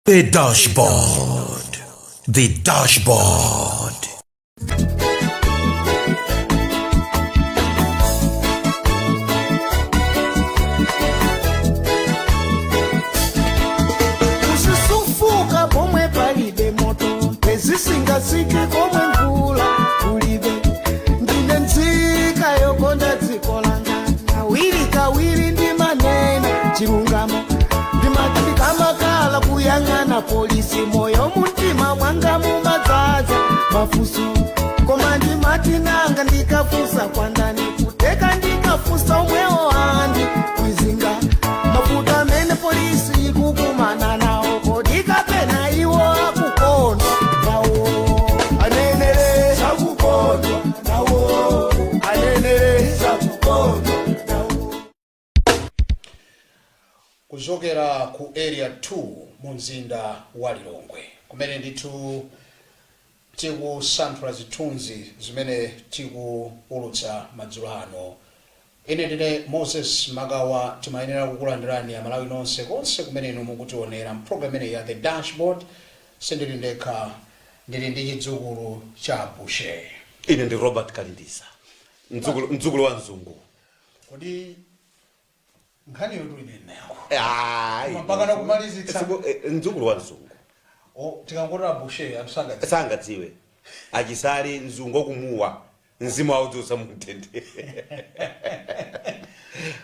The Dashboard. The Dashboard. Uzisufuka pomwe palibe moto, mpezisingasike komwe mvula kulibe. Ndine nzika yokonda dziko langa, kawiri kawiri ndimanena chilungamo. Ndimati ndikamakhala kuyang'ana polisi, moyo mumtima mwanga mumadzaza mafunso, koma ndimati nanga ndikafunsa kwandani? Kuteka ndikafunsa omwewo andi kwizinga mafuta amene polisi ikukumana nawo, kodi kapena iwo akukondwa nawo? Anenere sakukondwa nawo, anenere sakukondwa nawo. Kuchokera ku Area 2 mu mzinda wa Lilongwe, kumene ndithu tikusanthula zithunzi zimene tikuulutsa madzulo ano, ine ndine Moses Magawa. Timayenera kukulandirani Amalawi nonse konse kumene inu mukutionera mpulogalamu imeneyi ya The Dashboard. Sindili ndekha, ndili ndi chidzukulu cha Bushe. Ine ndi Robert Kalindisa, mdzukulu wa mzungu. Kodi nkhaniyo tulinenayo? Ayi. Mpaka nakumalizitsa. Mdzukulu wa mzungu. Oh, tikangotera Bushe anthu sangadziwe. Sangadziwe. Achisale mzungu okumuwa, mzimu audzutsa mumtendere.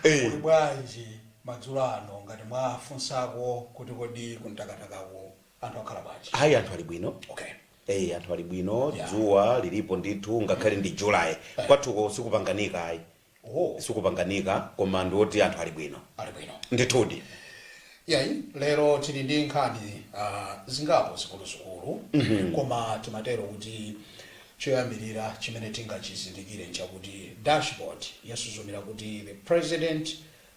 Kuli bwanji madzulo ano, ngati mwafunsako kuti kodi kumtakatakako anthu akhala bwanji? Ayi, anthu ali bwino. Anthu ali bwino. Dzuwa lilipo ndithu, ngakhale ndi July. Kwathuko sikupanganika ayi. Sikupanganika, koma ndiwoti anthu ali bwino. Ali bwino. Ndithudi. Yayi, lero tili ndi nkhani zingapo zikuluzikulu, koma timatero kuti choyambirira chimene tingachizindikire nchakuti Dashboard yasuzumira kuti the President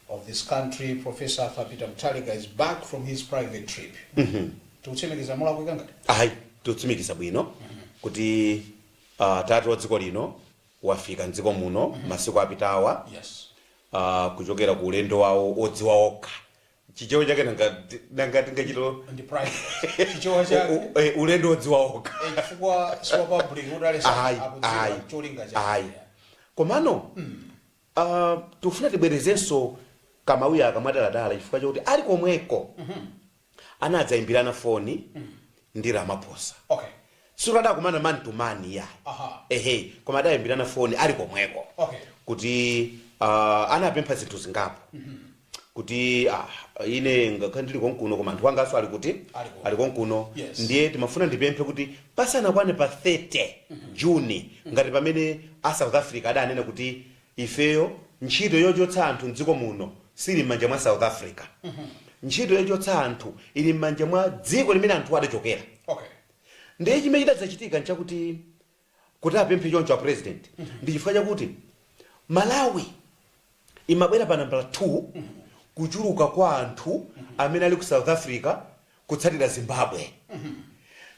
of this country, Professor Arthur Peter Mutharika, is back from his private trip. Tikutsimikiza molakwika ngati? Ayi, tikutsimikiza bwino kuti tate wa dziko lino wafika mdziko muno masiku apitawa kuchokera ku ulendo wawo odziwa okha. Chichewa chake nanga tingachito? Ndi private chichewa chake. Ulendo odziwa okha. Chifukwa siwa public kuti alesa Ayi. akudziwa Ayi. cholinga chake. Ayi, komano tikufuna tibwerezenso kamawiya akamwadaladala, chifukwa chokuti ali komweko anadzayimbirana foni ndi Ramaphosa. Sikuti man to man yayi. Ehe, koma adayimbirana foni ali komweko kuti anapempha zinthu zingapo, kuti ine ngakhale ndili konkuno, koma anthu angaso ali kuti? Ali kuno. Ali konkuno. Ndiye timafuna ndipemphe kuti pasanakwane pa 30 Juni, ngati pamene a South Africa adanena kuti ifeyo ntchito yochotsa anthu mdziko muno sili m'manja mwa South Africa, ntchito yochotsa anthu ili m'manja mwa dziko limene anthu adachokera. Ndiye chimene chidadzachitika nchakuti kuti apemphe choncho a President ndi chifukwa chakuti Malawi imabwera pa nambala 2 kuchuluka kwa anthu amene ali ku South Africa kutsatira Zimbabwe.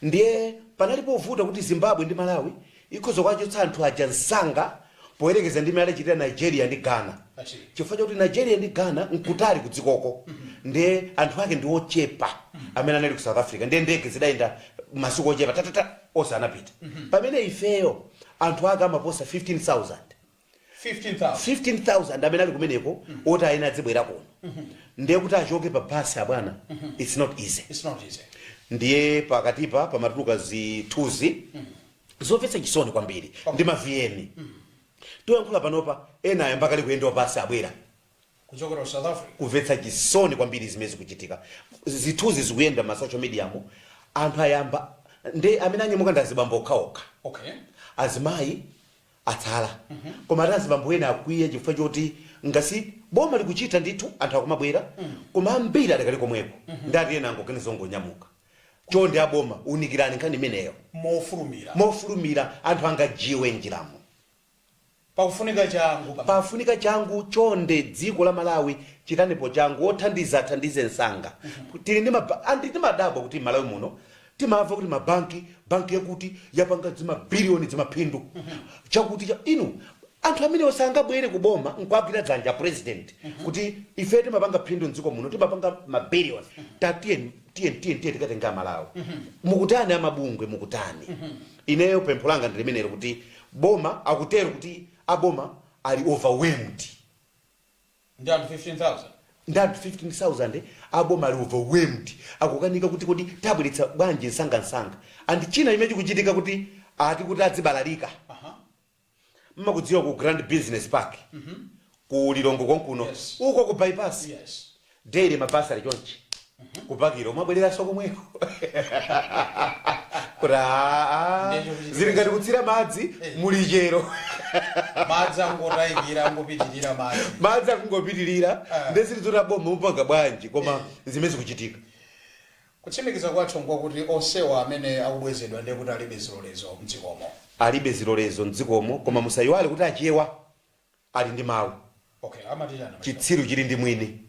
Ndiye panali povuta kuti Zimbabwe ndi Malawi ikhoza kuwachotsa anthu aja msanga poyerekeza ndi imene adachitira Nigeria ndi Ghana, chifukwa chakuti Nigeria ndi Ghana nkutali kudzikoko, ndiye anthu ake ndi ochepa amene anali ku South Africa, ndiye ndege zidayenda masiku ochepa, tatata, onse anapita, pamene ifeyo anthu ake amaposa 15,000. 15,000. 15,000 amene ali kumeneko oti ayene adzibwera kuno. Ndiye kuti achoke pa basi, abwana, it's not easy. It's not easy. Ndiye pakatipa pamatuluka zithunzi zomvetsa chisoni kwambiri ndi ma VN. Toyankhula panopa, ena ayamba kale kuyenda pasi, abwera kuchokera ku South Africa. Kumvetsa chisoni kwambiri zimene zikuchitika. Zithunzi zikuyenda ma social media mo, anthu ayamba ndi amene anyamuka ndi azibambo okhaokha. Azimayi atsala, koma ati azibambo ena akwiya chifukwa choti ngasi boma likuchita ndithu, anthu akumabwera, koma ambiri adakali komweko. Ndati ena angoganiza ongonyamuka. Chonde aboma, unikirani nkhani imeneyo mofulumira. Mofulumira. Anthu angajiwe njiramo. Pakufunika changu Pafunika changu. Chonde, dziko la Malawi, chitanipo changu. Othandiza athandize msanga. Tili ndi andi timadabwa kuti Malawi muno timamva kuti mabanki, banki yakuti yapanga zimabiliyoni, zimaphindu chakuti cha inu. Anthu amene osangabwere kuboma nkuagwira dzanja President kuti ife timapanga phindu mdziko muno, timapanga mabiliyoni, tatiyeni. Tiye, tiye, tiye tikatenga Malawi. Mukutani amabungwe, mukutani? Ineyo pempho langa ndi limenelo, kuti boma akutero kuti aboma ali overwhelmed. Ndi anthu 15,000. Ndi anthu 15,000, aboma ali overwhelmed, akukanika kuti kodi tabweretsa bwanji msangamsanga. And china chimene chikuchitika kuti ati kuti adzibalalika. Mmakudziwa ku Grand Business Park ku Lilongwe konkuno? Uko ku bypass. Yes. Daily mabasi ali chonchi kupakira, umabwereranso komweko kuti aa, Ndiye chikuchitika. zili ngati kutsira madzi mulichero. Madzi angotayikira, angopitirira madzi. Madzi akungopitirira. Ndi zili zoti aboma mupanga bwanji? Koma zimene zikuchitika. Kutsimikiza kwathu nkwakuti onsewa amene akubwezedwa ndiye kuti alibe zilolezo mdzikomo. Alibe zilolezo mdzikomo, koma musayiwale kuti Achewa ali ndi mawu. Okay, amati chani? Chitsiru chili ndi mwini.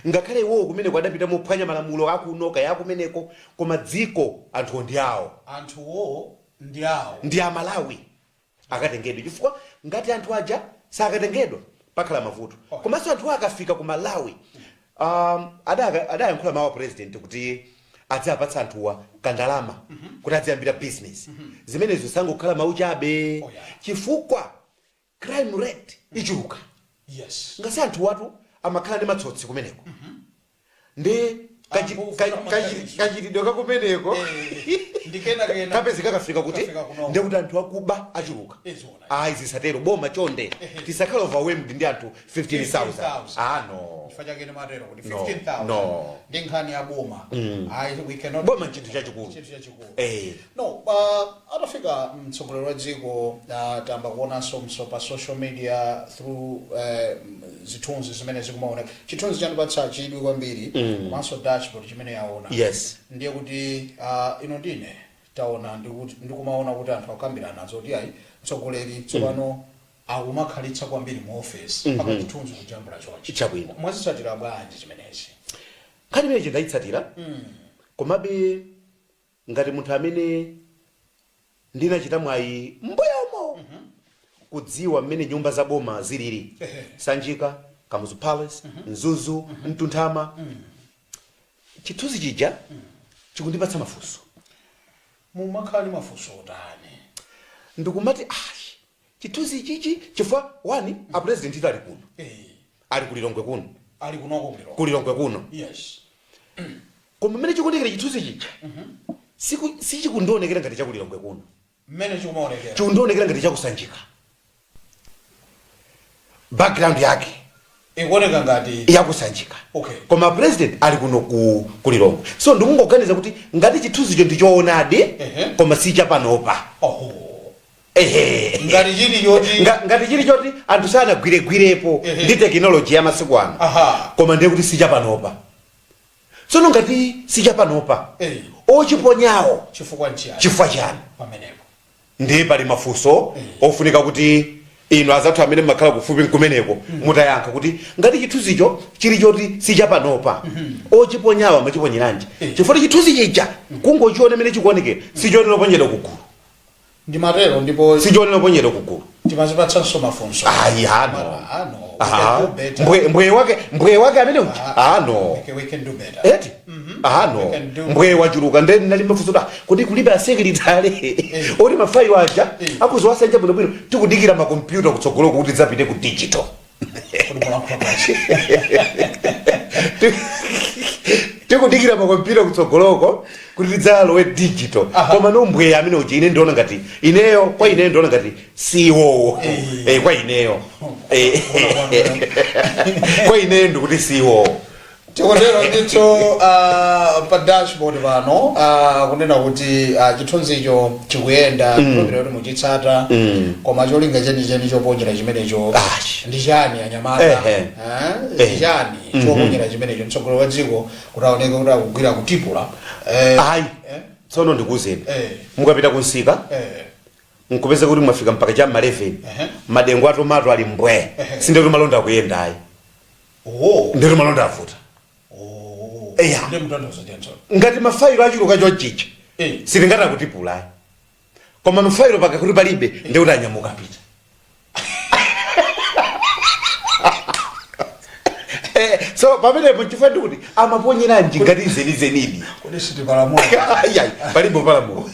Ngakhale iwowo kumeneko adapita mophwanya malamulo akuno kaya akumeneko, koma dziko anthuwo ndi awo. Anthuwo ndi awo. Ndi Amalawi, akatengedwe, chifukwa ngati anthu aja sakatengedwa pakhala mavuto. Komanso anthu akafika ku Malawi, adayankhula mawu a president kuti adzapatsa anthuwa kandalama kuti adziyambira business. Zimenezo sangokhala mawu chabe, chifukwa crime rate ichuluka. Ngasi anthu watu amakhala ndi matsotsi kumeneko ndi Anthu ofuna maganizo. Kachitidwe kakumeneko Ndikenakena. Kapezeka kafika kuti Kafika kunoko. ndekuti anthu akuba achuluka. Iziona. Ayi, zisatero boma chonde, tisakhale overwhelmed ndi anthu 15,000. 15,000. Ah, no. Chifukwa chake ndimatero kuti No, 15,000 no. ndi nkhani ya boma. Ayi, we cannot. Boma nchinthu chachikulu. Chinthu chachikulu. No, atafika mtsogoleri wa dziko, tamba kuonanso mso pa social media through zithunzi zimene zikumaoneka. Chithunzi chandipatsa chidwi kwambiri komanso dashboard chimene yaona. Ndiye kuti ino ndine taona ndikumaona kuti anthu akukambirana zoti ayi, mtsogoleri tsopano akumakhalitsa kwambiri mu office, mpaka chithunzi kujambula chonchi. Chabwino. Mwazitsatira bwanji zimenezi? Nkhani imene ndayitsatira, komabe ngati munthu amene ndinachita mwayi mbuyomo kudziwa mmene nyumba za boma zilili, Sanjika, Kamuzu Palace, Mzuzu, Mtunthama, chithunzi chija chikundipatsa mafunso. Mumakhala ndi mafunso otani? Ndikumati ah, chithunzi chichi, chifukwa one, a president ito ali kuno, ali kulilongwe kuno. Ali kunoko kulilongwe. Kulilongwe kuno. Koma mmene chikuonekera chithunzi chija sichikundionekera ngati chakulilongwe kuno. Mmene chikumaonekera? Chikundionekera ngati chakusanjika, background yake ikuoneka ngati yakusanjika. Koma president ali kuno ku kulilongwe, so ndikungoganiza kuti ngati chithunzicho ndichoonadi, koma sichapanopa. Oho. Ehe. Ngati chili choti Ngati chili choti anthu sanagwiregwirepo ndi tekinoloji ya masiku ano, koma ndiye kuti sichapanopa. Tsono ngati sichapanopa, ochiponyawo chifukwa nchiyani? Chifukwa chani? Pamenepo. Ndiye pali mafunso ofunika kuti inu azathu amene mmakhala kufupi nkumeneko mutayankha kuti ngati chithunzicho chili choti sichapanopa, ochiponyawo amachiponyeranji? Chifukwa chithunzi chija kungochiona mene chikuonekera sichonena ponyedwa kugulu. Ndimatero ndipo Sichonena ponyedwa kugulu. Timazipatsanso mafunso. Ayi, ano. Ah, no, we Aha. can do better. Mbwe wake amene uja, ano. We can do better. Eti, ano. We can do. Mbwe wachuluka, nde nali mafunso kuti kuti kulibe asekretary oti mafailo aja akuzowasanja bwinobwino. Tikudikira makompyuta kutsogoloko kuti dzapite ku digital. Kuti mulankhula bwanji? Tikudikira makompyuta kutsogoloko kuti tidzalowe digital. Koma no, mbweya amene uja, ine ndiona ngati ineyo, kwa ineyo ndiona ngati siwowo. Kwa ineyo ndikuti siwowo. Tikutero ndithu, pa dashboard pano, kunena kuti chithunzicho chikuyenda mm. kuti muchitsata, koma cholinga chenicheni choponyera chimenecho ndi chani, anyamata? Eh, ndi chani choponyera chimenecho, mtsogoleri wa dziko kuti aoneke kuti akugwira kutipula? Ayi. Tsono ndikuwuzeni, mukapita kunsika, nkupeza kuti mwafika mpaka cha ma 11, madengu a tomato ali mbwe, sindeti malonda akuyenda ayi. Oh. Ndeti malonda avuta. Oh. Eya. Ndi mtanthauzo chani? Ngati mafailo achuluka chochicha, sitingati akutipula ayi, koma mafailo pakakuti palibe, ndikuti anyamuka apita. So pamenepo chifukwa ndikuti amaponyeranji ngati zenizenidi? Kodi sitipalamula? Ayi, palibe palamulo.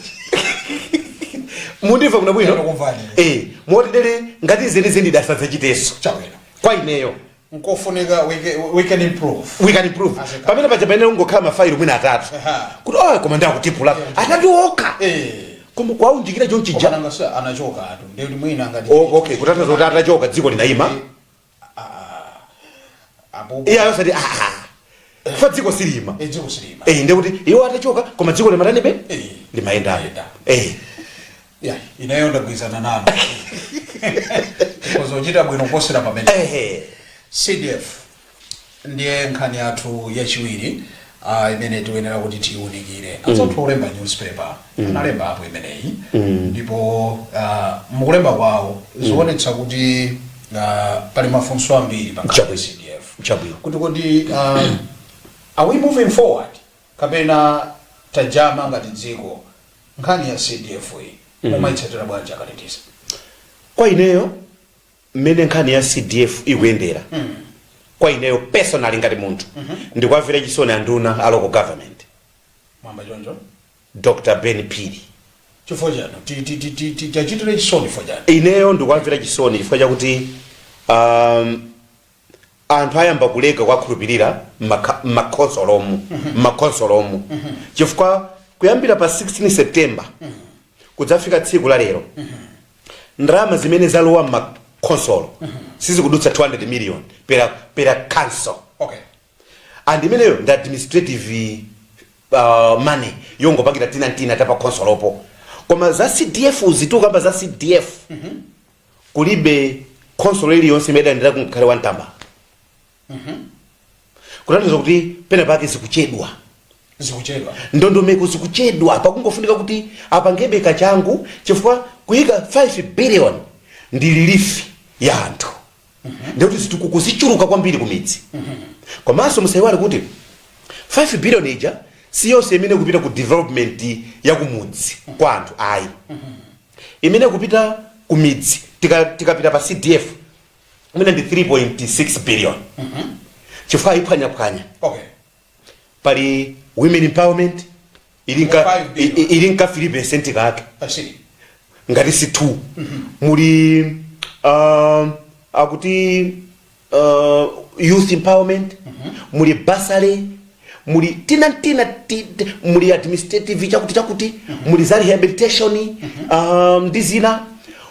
Mundimva kuna bwino? Ndikumvani. Moti dere ngati zenizenidi asadzachitenso. Chabwino. Kwa ineyo, Nkofunika we can improve. We can improve. As a Pamene paja pamene ungokhala mafailo mwina atatu, kuti oh, koma ndakutipula atatu okha, koma kwaunjikira chonchija. Koma nanga anachoka atu, ndiye kuti mwina ngati Oh, okay, kutanthauza kuti atachoka dziko linayima? Apo. Iye ayosati ah, fa dziko silima. Dziko silima. Ndiye kuti iwo atachoka, koma dziko limatanibe? Limayendabe. Limayenda. Ya, ineyo ndagwirizana nanu, tikozochita bwino kuposera pamene. CDF ndiye nkhani yathu yachiwiri imene tikuyenera kuti tiyiunikire. Anzathu olemba newspaper analemba apo imeneyi, ndipo mukulemba kwawo zionetsa kuti pali mafunso ambiri pa nkhani ya CDF, kuti kodi are we moving forward kapena tajama ngati dziko? Nkhani ya CDF iyi mumayitsatira bwanji, akatitisa? Kwa ineyo, mmene nkhani ya CDF ikuyendera, kwa ineyo personally ngati munthu, ndikwamvera chisoni anduna a Local Government, Mwamba choncho? Dr Ben Phiri. Chifukwa chano tachitire chisoni chifukwa chani? Ineyo ndikwamvera chisoni chifukwa chakuti anthu ayamba kuleka kuwakhulupirira m'makhonsolomu, chifukwa kuyambira pa 16 September kudzafika tsiku la lero, ndalama zimene zalowa m'makhonsolo sizikudutsa 200 million per council. And imeneyo ndi administrative money yongopangira tinantina tapa khonsolopo. Koma za CDF, zitukamba za CDF, kulibe khonsolo iliyonse imene idayendera kungakhale wantamba, kutanthauza kuti pena pake zikuchedwa. Zikuchedwa. Ndondomeko zikuchedwa. Pakungofunika kuti apangebe kachangu, chifukwa kuyika 5 billion ndi relief ya anthu, ndikuti zitukuko zichuluka kwambiri ku midzi. Komanso musayiwale kuti 5 billion ija si yonse imene kupita ku development ya kumudzi kwa anthu, ayi. Imene kupita ku midzi, tikapita pa CDF, imene ndi 3.6 billion, chifukwa ayiphwanyaphwanya. Pali women empowerment ili nka 5 billion. Ili nka 3% kake. Asiri. Ngati si 2. Muli akuti youth empowerment, muli bursary, muli tina muli administrative chakuti chakuti, muli za rehabilitation, ndi zina,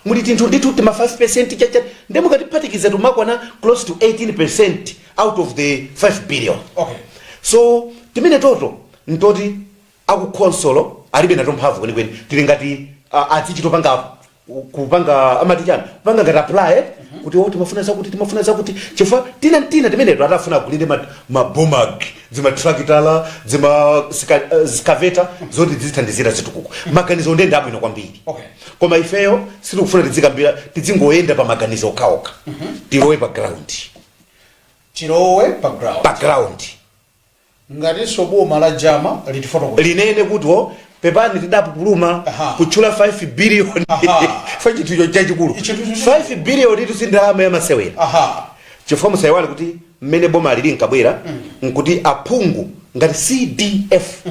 muli tinthu ndithu tima 5% chacha, ndi mukatiphatikiza tumakwana close to 18% out of the 5 billion. So timene toto ntoti akukhonsolo alibe nato mphamvu kwenikweni, tili ngati azichitopanga kupanga, amati chani, kupanga ngati apply kuti oh, timafuna zakuti, timafuna zakuti, chifukwa tina tina timeneto atafuna agulire mabomag, zimatrakitala, zima excavator zoti zizithandizira zitukuko. Maganizo ndende abwino kwambiri, koma ifeyo sitikufuna tizikambira, tizingoyenda pa maganizo okhaokha. Tilowe pa ground. Tilowe pa ground. Pa ground. Ngatinso boma la jama litifotokoza, linene kuti o, pepani, tidapupuluma kutchula 5 billion fa chinthucho chachikulu. Chinthucho. 5 billion itu si ndalama yamasewera, chifukwa musayiwale kuti mmene boma lili nkabwera nkuti aphungu ngati CDF,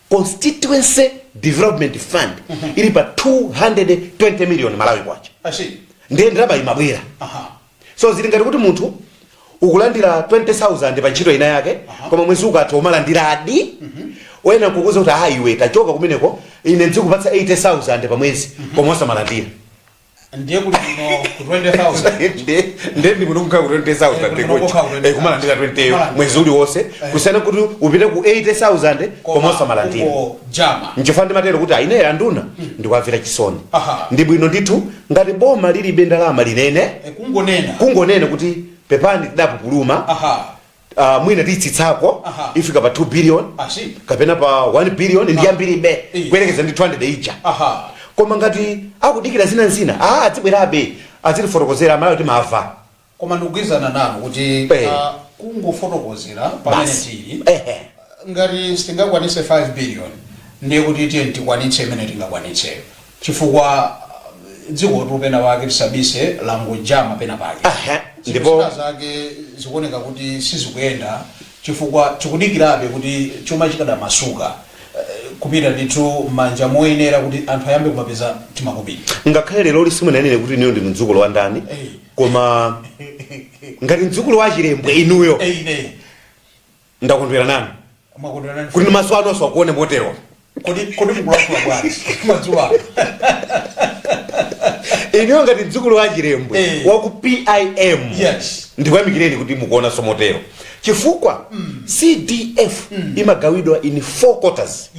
Constituency Development Fund, ili pa 220 million Malawi kwacha. Ndiye ndalama imabwera. So zili ngati kuti munthu ukulandira 20,000 pa ntchito ina yake, koma mwezi ukatha umalandiradi wena nkukuza kuti ah, iwe tachoka kumeneko, ine ndikupatsa 80,000 pa mwezi, koma osamalandira. Ndiye kuti kuno ku 20,000. Ndiye ndi kuno kukhala ku 20,000. Kuno kukhala ku 20,000. Kumalandira 20 Kumalandira. mwezi uliwonse, kusiyana kuti upite ku 80,000 koma osamalandira. Jama. Nchifukwa ndimatero kuti aineyo anduna ndikwamvera chisoni. Ndi bwino ndithu ngati boma lilibe ndalama linene. Kungonena. Kungonena kuti pepani, tidapupuluma, mwina tiyitsitsako, ifika pa 2 billion kapena pa 1 billion, ndi ambiribe kuyerekeza ndi 200 ija. Koma ngati akudikira zina zina, ah, azibwerabe azitifotokozera, amalawi timamva. Koma ndikugwirizana nanu kuti kungofotokozera pamene Basi. tili, ngati sitingakwanitse 5 billion, ndiye kuti tiye tikwanitse imene tingakwanitseyo, chifukwa dziko pena pake, tisabise, langojama pena pake. Ndipo zina zake zikuoneka kuti sizikuyenda chifukwa tikudikirabe kuti chuma chikadamasuka, kupita ndithu m'manja moyenera kuti anthu ayambe kumapeza timakobiri. Ngakhale lero simunanene kuti inuyo ndi mdzukulu wa ndani, koma ngati mdzukulu wa Chilembwe inuyo, Ine ndakondwera nanu mwakondwera nani? Kuti maso anu asakuone motero. Kodi mukulankhula bwanji madzulo ano? Inuyo ngati mdzukulu wa Chilembwe wa ku PIM, ndikuyamikireni kuti mukuonanso motero, chifukwa CDF imagawidwa in four quarters.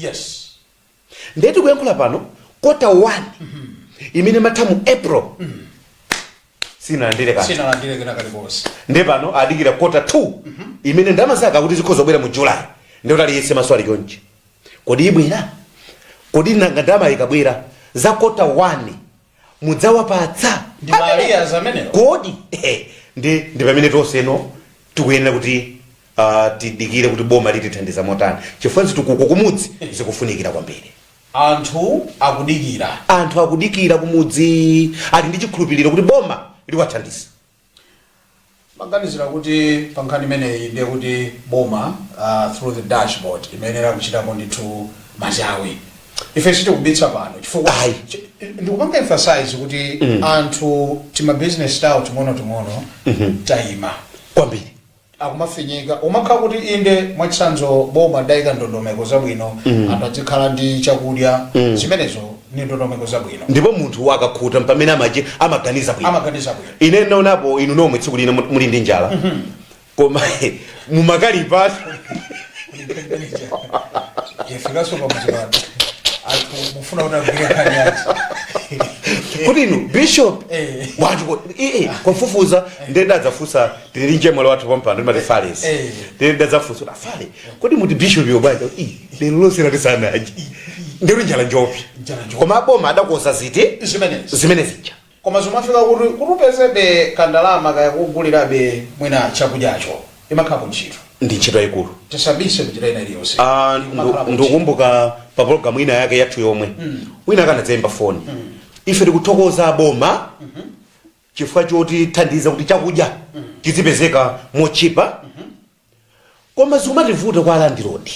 Ndeti kuyankhula pano, quarter 1 imene imatha mu April sinalandire kanthu. Sinalandire kena kalikonse. Nde pano adikira quarter 2 imene ndalama zake akuti zikhoza kubwera mu July. Ndikuti aliyese maso ali chonchi: kodi ibwera? Kodi nanga ndalama ikabwera, za quarter 1 mudzawapatsa? Ndi ma arrears amenewo. Kodi ndi pamene tonseno tikuyenera kuti tidikire kuti boma litithandiza motani, chifukwa zitukuko kumudzi zikufunikira kwambiri. Anthu akudikira. Anthu akudikira kumudzi, ali ndi chikhulupiriro kuti boma liwathandiza. Maganizira kuti pa nkhani imeneyi ndiye kuti boma, through the dashboard, imayenera kuchitapo ndithu machawi. Ife sitikubitsa pano chifukwa Ayi. Ndikupanga emphasize kuti anthu tima business tawo ting'onoting'ono tayima kwambiri. Akumafinyika. Umakhala kuti inde, mwachitsanzo, boma lidayika ndondomeko zabwino, anthu adzikhala ndi chakudya, zimenezo ni ndondomeko zabwino. Ndipo munthu akakhuta pamene amaganiza bwino. Amaganiza bwino. Ine ndaonapo inu nomwe tsiku lina muli ndi njala, koma mumakalipa. Yafikanso pamudzi pano, anthu mufuna kuti agwire nkhani yachi? Kuti inu bishop, bwanji kwafufuza ndiye ndadzafunsa, tili ndi mchemwali wathu pampano timati Fales. Ndiye ndadzafunsa kuti, "Afale, kodi muti bishop yo bwanji? I lero lonse latisanaji." Ndikuti njala njopi. Njala njopi. Koma aboma adakonza ziti? Zimenezi. Zimene zija. Koma zimafika kuti upezebe kandalama kaya kugulirabe mwina chakudyacho, imakhalapo ntchito. Ndi ntchito yayikulu. Tisabise mnjira ina iliyonse. Imakhalapo ntchito. Ndikukumbuka pa pologalamu ina yake yathu yomwe wina akanadzayimba foni: "Ife tikuthokoza aboma chifukwa chotithandiza kuti chakudya chizipezeka mochipa, koma zikumativuta kwa landlord.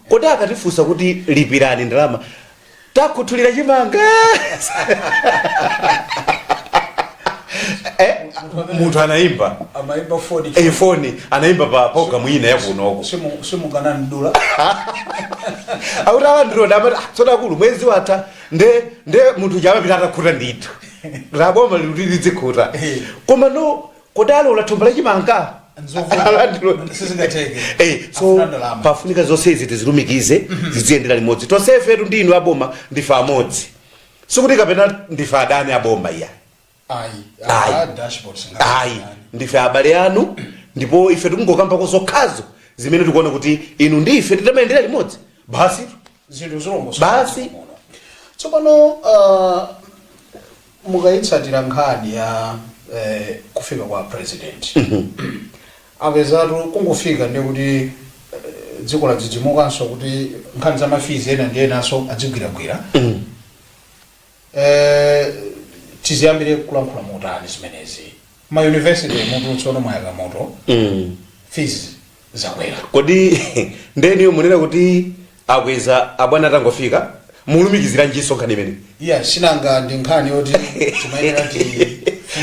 Kodi akatifunsa kuti lipirani ndalama, takhuthulira chimanga?" Munthu anayimba. Amayimba foni. Foni anayimba pa programu ina yakunoko. Simukanandula. Akuti a landlord amati, "Ah, tsono akulu, mwezi watha." Nde munthu uja amapita atakhuta ndithu, laboma likuti lidzikhuta. Koma no, kodi alola thumba lachimanga? Nzovuta. A landlord. Sizingatheke. So Afuna ndalama. pafunika zonse izi tizilumikize, ziziyendera limodzi. Tonsefetu ndi inu aboma ndife amodzi, sikuti kapena ndife adani aboma, iya. Ayi. Ayi. Ah, dashboard singa. Ayi, ndife abale anu, ndipo ife tikungokambako zokhazo zimene tikuona kuti inu ndi ife titamayendera limodzi basi. Zinthu zilongosoka. Basi. Muno tsopano, mukayitsatira nkhani ya kufika kwa president, apezatu kungofika ndi kuti dziko ladzidzimukanso kuti nkhani za ma fees ena ndi enanso adzigwiragwira. Tiziyambire kulankhula motani zimenezi? Ma university mutu tsono mwayaka moto, fees zakwera. Kodi ndeniyo munena kuti akweza abwana atangofika, mulumikizira njiso nkhani imene? Iya, sinanga ndi nkhani yoti timayenera ti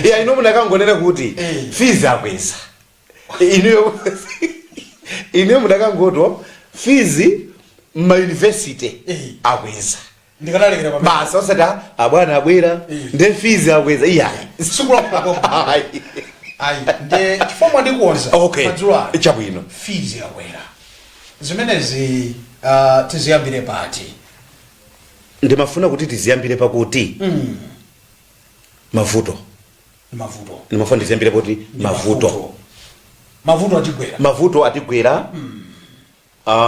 Iya, ino munakangonena kuti fees akweza. Inuyo mudakangoto fees ma university akweza. Ndikanalekera pamene. Basi, osati, "Ah, abwana abwera, nde fees akweza." Iya. Sikulankhula kwa Ayi. Ayi, nde chifukwa mwandikonza madzulo ano. Chabwino. Fees yakwera, zimenezi tiziyambire pati? Ndimafuna kuti tiziyambire pakuti mavuto. Mavuto. Ndimafuna ndiziyambire kuti mavuto. Mavuto atigwera. Mavuto atigwera,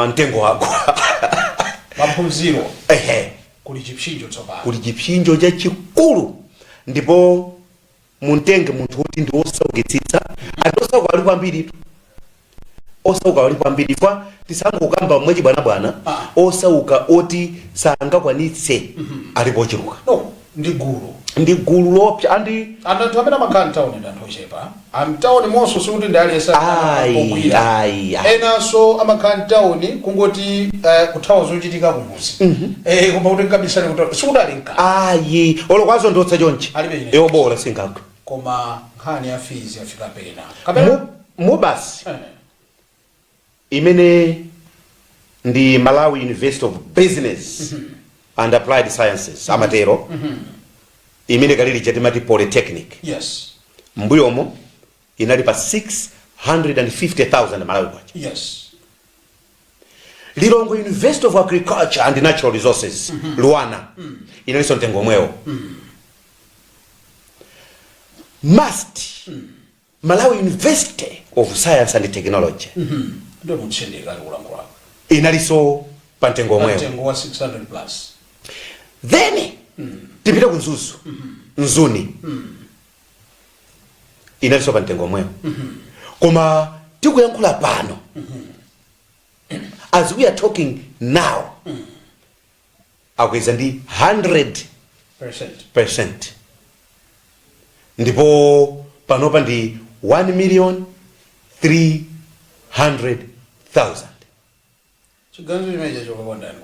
mtengo wagwa. Maphunziro. Kuli chipsinjo tsopano. Kuli chipsinjo chachikulu, ndipo muntenge munthu kuti ndi wosaukitsitsa. Anthu osauka ali kwambiritu, osauka ali kwambiri fa tisangokamba mwachibwanabwana. Osauka oti sangakwanitse alipo ochuluka. No. Ndi gulu. Ndi gulu lopsa andi. Anthu amene amakhala mtawuni ndi anthu ochepa. Amtawuni monso sikuti ndi aliyense. Ayi, Ogwira. ayi, ayi. Enanso amakhala mtawuni kungoti kuthawa zochitika kumuzi, koma kuti nkabisale kuti sikuti ali mkati. Ayi, olokwazo ndotsa chonchi. Alibe chine. Yobola singagwe. Koma nkhani ya fees yafika pena kapena MUBAS imene ndi Malawi University of Business and Applied Sciences amatero, imene kalili chatimati polytechnic, mbuyomo inali pa 650,000 Malawi kwacha. Lilongwe University of Agriculture and Natural Resources, LUANAR, inalinso mtengo omwewo. MUST, Malawi University of Science and Technology, Ndio mutsindika ali kulankhulako. Inalinso pa mtengo omwewo. Mtengo wa 600 plus. Then tipite ku Mzuzu, Mzuni, inalinso pa mtengo omwewo. Koma tikuyankhula pano, as we are talking now, akweza ndi 100 percent. Percent, ndipo panopa ndi 1 million 300,000. Chiganizo chimene chachoka kwa ndani?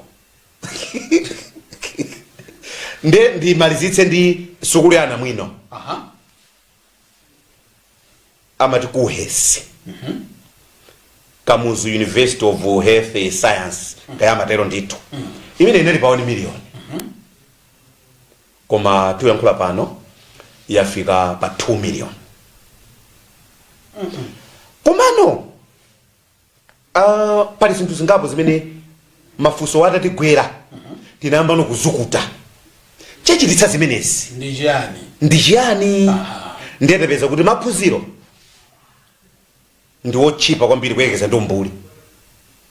Nde ndimalizitse ndi sukulu ya anamwino. Amati KUHeS, Kamuzu University of Health Science, kaya amatero ndithu, imene inali pa 1 million, koma tikuyankhula pano yafika pa 2 million. Komano pali zinthu zingapo zimene mafunso atatigwera tinayamba kuzukuta chachititsa zimenezi ndi chiyani? Ndi chiyani? Ndiye tapeza kuti maphunziro ndi otchipa kwambiri kuyekeza ndi umbuli.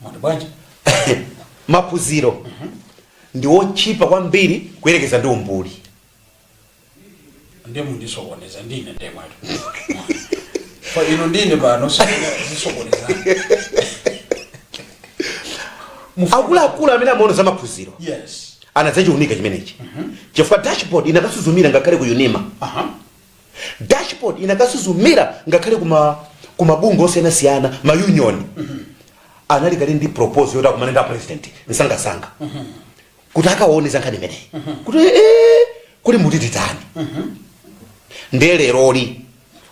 Mwati bwanji? Maphunziro ndi otchipa kwambiri kuyerekeza ndi umbuli. Ndiye mundisokoneza ndine ndemwetu pa ino ndine pano zisokoneza. Akuluakulu amene amaona za maphunziro anadzachiunika chimenechi, chifukwa dashboard inakasuzumira ngakhale ku UNIMA, dashboard inakasuzumira ngakhale kuma kumabungwe osiyanasiyana, ma union anali kale ndi proposal yoti akumane ndi president msangasanga kuti akaone za nkhani imeneyi, kuti kuti muti titani. Ndiye leroli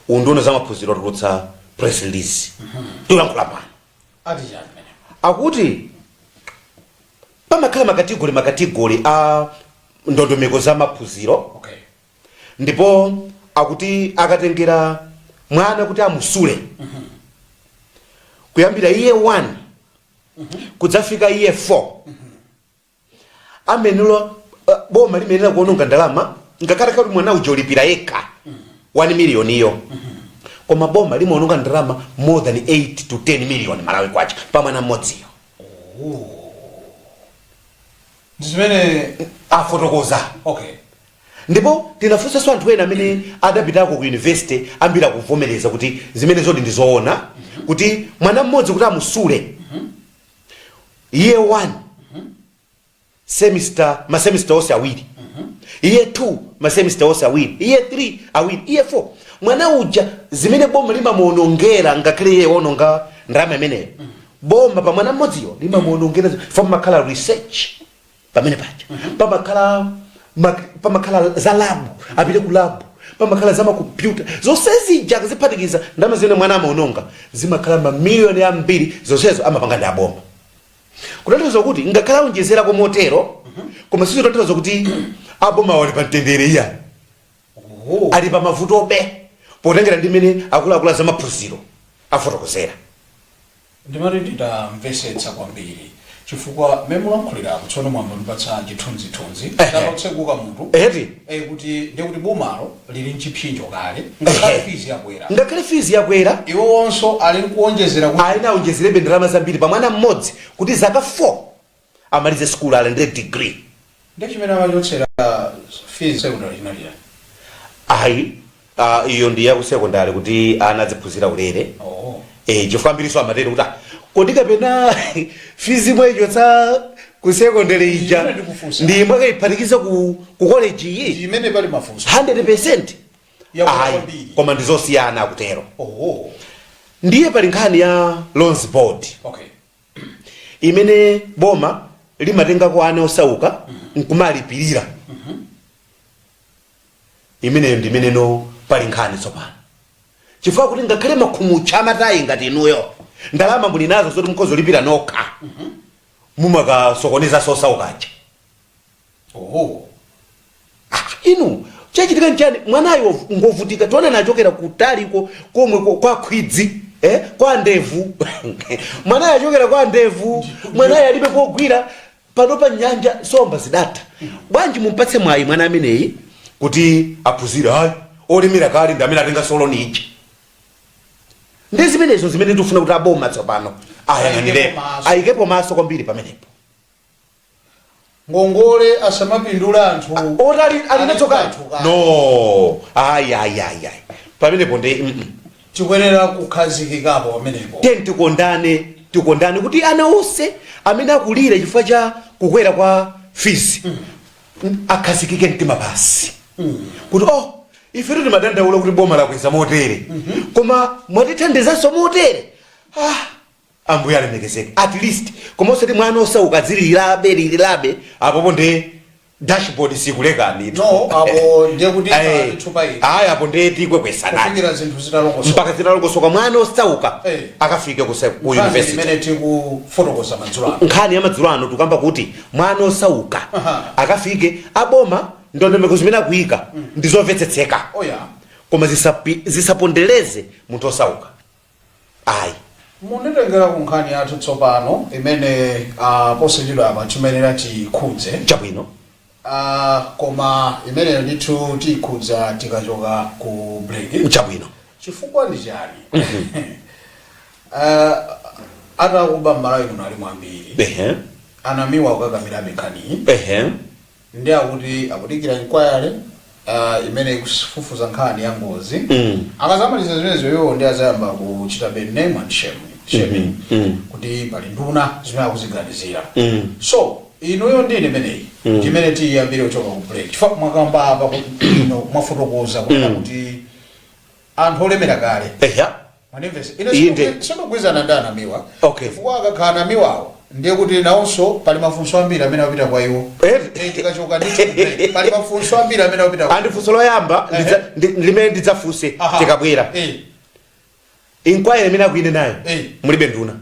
unduna za maphunziro atulutsa press release toyankhula pano. Ati chani mene? Akuti pamakhala macategory, macategory a ndondomeko za maphunziro. Ndipo akuti akatengera mwana kuti amusule kuyambira year 1 kudzafika year 4, amenulo boma limenera kuononga ndalama, ngakhale kuti mwana uja ulipira yekha 1 million iyo, koma boma limaononga ndalama more than 8 to 10 million Malawi kwacha pa mwana mmodziyo. Ndi zimene afotokoza. Ndipo tinafunsanso anthu ena amene adapitako ku university, ambiri akuvomereza kuti zimene zodi ndi zoona, kuti mwana mmodzi kuti amusule year 1 semester, masemester onse awiri, year 2 masemester onse awiri, year 3 awiri, year 4, mwana uja zimene boma limamuonongera, ngakhale iye wononga ndalama imeneyo, boma pa mwana mmodziyo limamuonongera fa pamakhala research pamene paja, pamakhala pamakhala za lab, apite ku lab, pamakhala za makompyuta, zonse zija akaziphatikiza, ndalama zimene mwana amaononga zimakhala mamiliyoni ambiri. Zonsezo amapanga ndi aboma, kutanthauza kuti ngakhale aonjezerako motero, koma sizotanthauza kuti aboma wali pa mtendere iya. Ali pa mavutobe, potengera ndi mmene akuluakulu za maphunziro afotokozera. Ndimati nditamvetsetsa kwambiri, chifukwa memulankhulirapo tsono mwamba ndipatsa chithunzithunzi tatotseguka munthu kuti ndikuti bomalo lili mchipsinjo kale ngakhale fees yakwera. Ngakhale fees yakwera. Iwowonso ali nkuonjezera kuti ayina aonjezerebe ndalama zambiri pa mwana mmodzi kuti zaka 4 amalize school, alandire degree. Ndi chimene amachotsera fees secondary chinali chani? Ayi, iyo ndi yaku secondary, kuti ana aziphunzira ulere. Chifukwa ambiriso amatero kuti kodi kapena fees mwayichotsa Ku secondary ija Imene ndikufunsa. ndi imwe akayiphatikiza ku college iyi. Imene pali mafunso. 100%. Yakwera Ayi, kwambiri. koma ndizosiyana akutero. Oho. Ndiye pali nkhani ya loans board imene boma limatengako ana osauka nkumalipirira. Imeneyo ndi imeneno pali nkhani tsopano, chifukwa kuti ngakhale makhumutcha amatayi ngati inuyo ndalama muli nazo zoti mukhoza kulipira nokha, mumakasokonezanso osaukaja. Oho. Ah, inu, chachitika nchani? Mwanayo ngovutika, tiona nachokera kutaliko komwe kwa khwidzi, kwa ndevu. Mwanayo achokera kwa ndevu, mwanayo alibe kogwira pano pa nyanja, somba zidatha. Bwanji mumpatse mwayi mwana ameneyi kuti aphunzire? Ayi, olemera kale ndi amene atenga loan ija. Ndi zimenezo zimene tikufuna kuti aboma tsopano ayang'anire, Ayikepo maso. Ayikepo maso kwambiri pamenepo. Ngongole asamapindula anthu Otali ali nazo kale. Anthu kale. No, ayi, ayi, ayi, ayi, pamenepo ndi Tikuyenera kukhazikikapo pamenepo. Tiyeni tikondane, tikondane kuti ana onse amene akulira chifukwa cha kukwera kwa fees akhazikike mtima pasi kuti, oh, ife timadandaula kuti boma lakweza motere, koma mwatithandizanso motere, ah, Ambuye alemekezeke, at least. Koma osati mwana osauka azilirabe, lilirabe apopo, ndi dashboard sikulekani. No, apo ndiye kuti thupa ili. Ayi, apo ndiye tikwekwesanani kufikira zinthu zitalongosoka. Mpaka zitalongosoka, mwana osauka akafike ku Nkhani university. imene tikufotokoza madzulo ano. Nkhani ya madzulo ano tikamba kuti mwana osauka akafike. Aboma ndondomeko zimene akuyika ndi zomvetsetseka, koma zisapondereze munthu osauka, ayi. Munditengera ku nkhani yathu tsopano imene posachedwa apa timayenera tikhudze. Chabwino. Koma imeneyo ndithu tiyikhudza tikachoka ku break. Chabwino. Chifukwa ndi chani? Atakuba m'Malawi muno ali mwambiri. Anamiwa kukakamirabe nkhaniyi. Ndi akuti akudikira inquiry imene ikufufuza nkhani ya ngozi. Akazamaliza zimenezo, iwo ndi azayamba kuchita be name and shame, shaming, kuti pali nduna zimene akuziganizira. So inuyo ndine imeneyi imene tiyambire kuchoka ku break, chifukwa mwakamba apa ino mwafotokoza kunena kuti anthu olemera kale. Manimvesa ine? Inde. Sindikugwirizana ndi anamiwa, chifukwa akakhala anamiwawo ndiye kuti nawonso pali mafunso ambiri amene akupita kwa iwo. Tikachoka ndithu ku break, pali mafunso ambiri amene akupita kwa Andi funso loyamba limene ndidzafunse tikabwera, inquiry imene akuyine nayo mulibe nduna.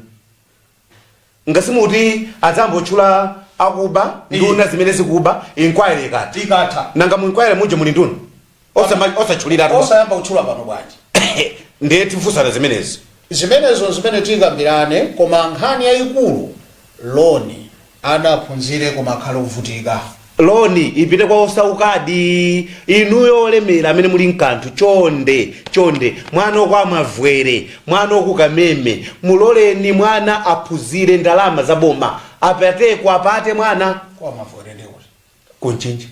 Ngasimuti adzambotchula akuba, nduna zimene zikuba, inquiry ikati ikatha. Nanga mu inquiry muje muli nduna? Osatchuliratu. Osayamba kutchula pano bwanji? Ndiye tifunsana zimenezi. Zimenezo zimene tikambirane, koma nkhani yayikulu, loan, ana aphunzire koma akhale ovutika. Loan ipite kwa osaukadi. Inuyo olemera amene muli mkanthu, chonde chonde, mwana okwa Mavwere, mwana okukameme, muloleni mwana aphunzire. Ndalama za boma apateko, apate mwana. Kwa Mavwere ndi kuti? Kunchinji.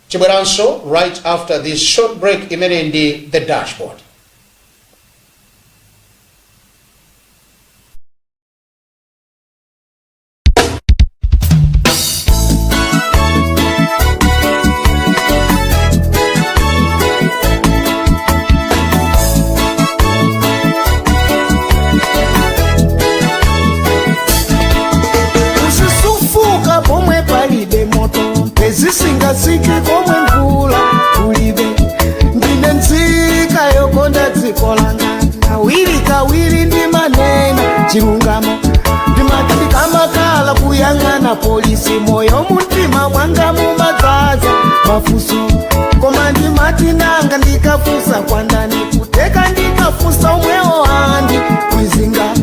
Tibweranso right after this short break. Imene ndi The Dashboard. Uzisufuka pomwe palibe moto, mphezi komwe mvula kulibe. Ndine nzika yokonda dziko langa, kawiri kawiri ndimanena chilungamo. Ndimati ndikamakhala kuyang'ana polisi, moyo mumtima mwanga mumadzaza mafunso, koma ndimati nanga ndikafunsa kwandani? Kuteka ndikafunsa omwewo andi kwizinga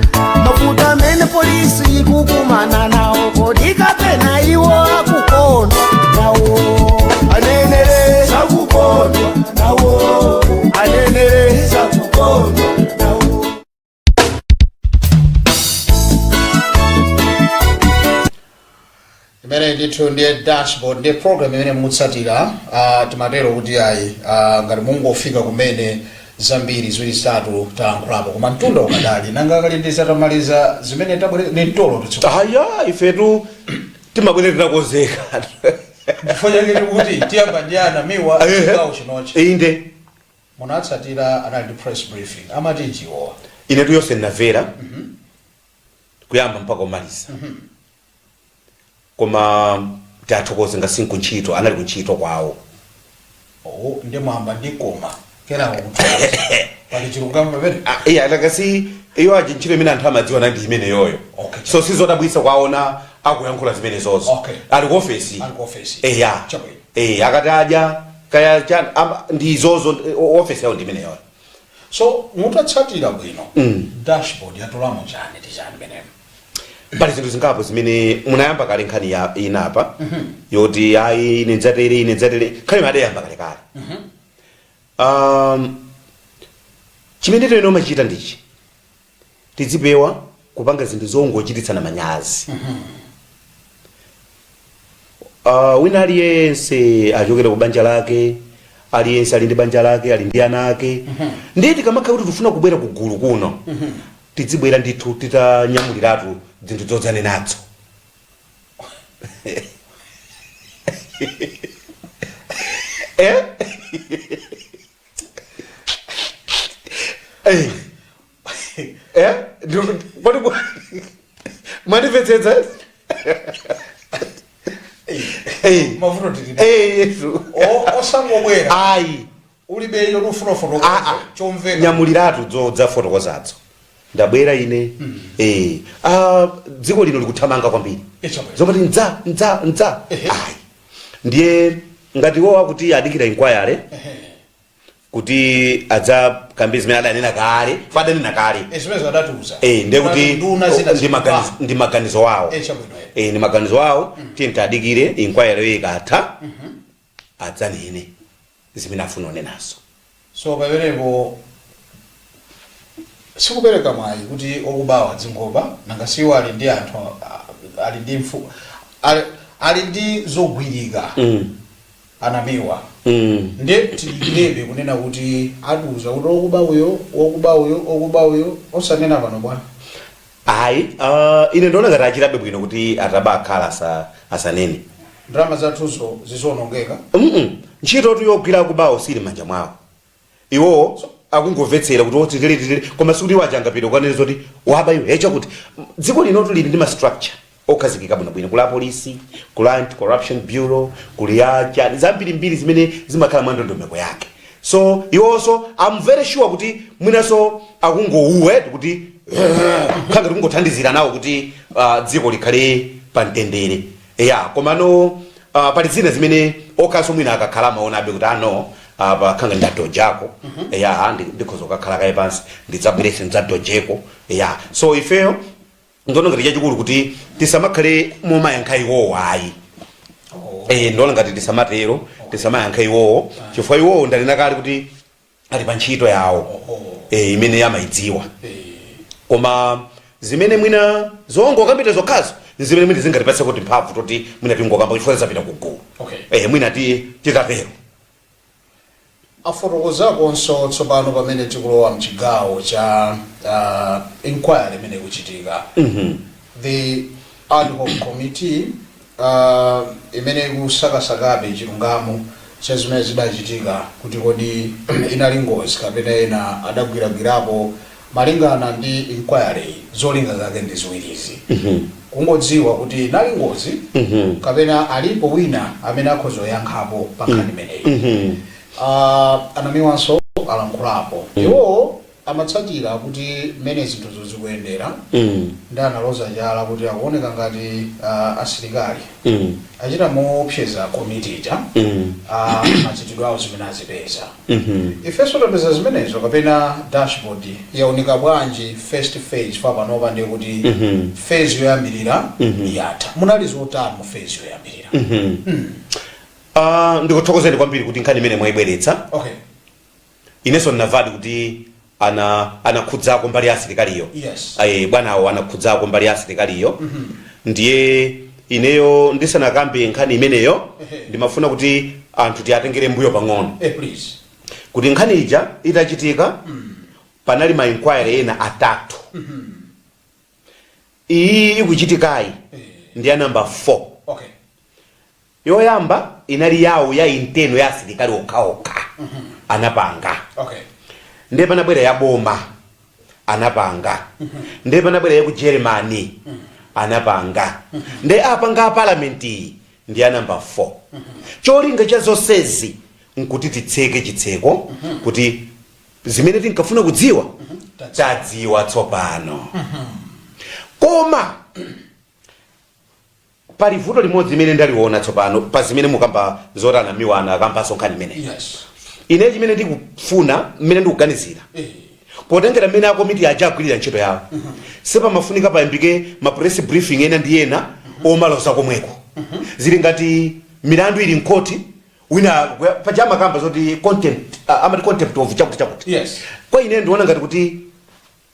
mafuta amene polisi ikukumana nawo, kodi kapena iwo akukondwa nawo? Anenere sakukondwa nawo, anenere sakukondwa nawo. Imene ndithu ndiye Dashboard, ndiye program imene mutsatira. Timatero kuti ayi, ngati mungofika kumene, zambiri ziwiri zitatu talankhulapo, koma mtunda ukadali. Nanga kalindisa, tamaliza zimene tabwere ni mtolo titsiko. Aya, ifetu Timabwera titakonzeka. Chifukwa chake tikuti tiyamba ndi anamiwa chigawo chinochi. Inde. Munatsatira, anali ndi press briefing, amati njiwowa? Inetu yonse ndinamvera kuyamba mpaka kumaliza, koma tiathokoze ngasi nkuntchito, anali kuntchito kwawo. Oh, ndi mwamba ndi koma kenako kuthokoza, pali chilungamo pamene. Ah, iya, takasi iyo aji ntchito imene anthu amadziwa nandi imene yoyo. So sizodabwitsa kwaona akuyankhula zimene zozo. Ali ku ofesi. Ali ku ofesi. Eya. Chabwino. Eh, akati adya kaya ndi izozo, ofesi yawo ndi imene yoyo. So mutatsatira bwino, dashboard yatolamo chani ndi chani menemo? Pali zinthu zingapo zimene munayamba kale, nkhani ya inapa yoti ayi, ine ndidzatere, ine ndidzatere, nkhani imene adayamba kalekale. Chimene tene umachita ndichi, tidzipewa kupanga zinthu zongochititsana manyazi. Wina aliyense achokera ku banja lake, aliyense ali ndi banja lake, ali ndi ana ake. Ndiye tikamakhala kuti tifuna kubwera ku gulu kuno, tidzibwera ndithu titanyamuliratu zinthu zodzane nazo. Eh? Eh. Eh? Kodi mwandimvetsetsa? Eh. Mavuto tili. Eh, Yesu. Osangobwera Ayi. ulibeyo lufuna Ah, ah. chomveka. Nyamuliratu zodzafotokozazo, ndabwera ine. Eh, ah, dziko lino likuthamanga kwambiri. Ichabwino. Zomati nza nza nza. Ayi, ndiye ngati iwo akuti adikira inquiry kuti adzakambe zimene adanena kale, fa adanena kale. Zimene zadatiuza. Eh, ndiye kuti nduna zina ndi maganizo awo. Chabwino. Eh, ndi maganizo awo. Tiye tadikire inquiry ikatha, adzanene zimene afuna onenazo. So pamenepo sikupereka mwayi kuti okubawa dzingoba, nanga siwo ali ndi anthu, ali ndi ali ndi zogwirika, anamiwa. Ndiye tidikirebe kunena kuti atiuza kuti okuba uyo, okuba uyo, okuba uyo, osanena pano bwana? Ayi, ine ndiona ngati achitabe bwino kuti ataba akhala asanene. Ndalama zathuzo zizionongeka. Ntchito tu yogwira kubawo sili manja mwawo. Iwo akungomvetsera kuti otitere titere, koma sikuti iwo achangapita kukanena zoti waba iwe echo, kuti dziko lino lili ndi ma structure okhazikika bwinobwino, kula polisi, kula Anti Corruption Bureau, kuli acha zambirimbiri zimene zimakhala mwa ndondomeko yake. So iwonso, I'm very sure kuti mwinanso akungouwe kuti khanga tikungothandizira nawo kuti dziko likhale pamtendere ya. Komano pali zina zimene okhaso mwina akakhala amaonabe kuti ano apa khanga ndadojako ya, ndikhoza kukakhala kaye pansi, ndidzabwerese ndidzadojeko ya. So ifeyo ndiona ngati chachikulu kuti tisamakhale momayankha iwowo, ayi. Eh, ndiona ngati tisamatero, tisamayankha iwowo, chifukwa iwowo ndanena kale kuti ali pa ntchito yawo, eh, imene amayidziwa. Koma zimene mwina zongokambira zokhazo, zimene mwina zingatipatse kuti mphamvu toti mwina tingokamba chifukwa zapita kugulu. Eh, mwina titatero. Afotokozakonso tsopano pamene tikulowa mchigawo cha inquiry imene ikuchitika, the ad hoc committee imene ikusakasakabe chilungamo cha zimene zidachitika, kuti kodi inali ngozi kapena ena adagwiragwirapo. Malingana ndi inquiry, zolinga zake ndi ziwirizi: kungodziwa kuti inali ngozi kapena alipo wina amene akhoza kuyankhapo pa nkhani imeneyi. Anamiwanso alankhulapo. Iwowo amatsatira kuti mmene zinthuzo zikuyendera, ndi analoza chala kuti akuoneka ngati asilikali achita moopseza komiti ija. Machitidwe awo, zimene azipeza, ifenso tapeza zimenezo kapena dashboard yaoneka bwanji first phase? Fa panopa ndiye kuti phase yoyambirira yatha. Munali zotani mu phase yoyambirira? Ndikuthokozeni kwambiri kuti nkhani imene mwayibweretsa. Inenso ndinamvadi kuti anakhudzako mbali ya asilikaliyo. Ayi, bwanawo anakhudzako mbali ya asilikaliyo. Ndiye ineyo ndisanakambe nkhani imeneyo, ndimafuna kuti anthu tiatengere mbuyo pang'ono, Please. kuti nkhani ija itachitika, panali ma inquiry ena atatu. Iyi ikuchitikayi ndi ya number 4. Yoyamba inali yawo ya internal ya asilikali okhaokha, anapanga. Ndiye panabwera ya boma, anapanga. Ndiye panabwera ya ku Germany, anapanga. Ndiye apanga a parliament iyi ndi ya number 4. Cholinga cha zonsezi nkuti titseke chitseko kuti zimene tinkafuna kudziwa tadziwa tsopano. Koma pali vuto limodzi limene ndaliona tsopano pa zimene mukamba zoti anamiwana akambanso nkhani imeneyi. Ine chimene ndikufuna, mmene ndikuganizira, potengera mmene akomiti aja agwirira ntchito yawo, sipamafunika payambike ma press briefing ena ndi ena omaloza komweko. Zili ngati milandu ili mkhoti, wina paja amakamba zoti contempt, amati contempt of chakuti chakuti. Kwa ine ndiona ngati kuti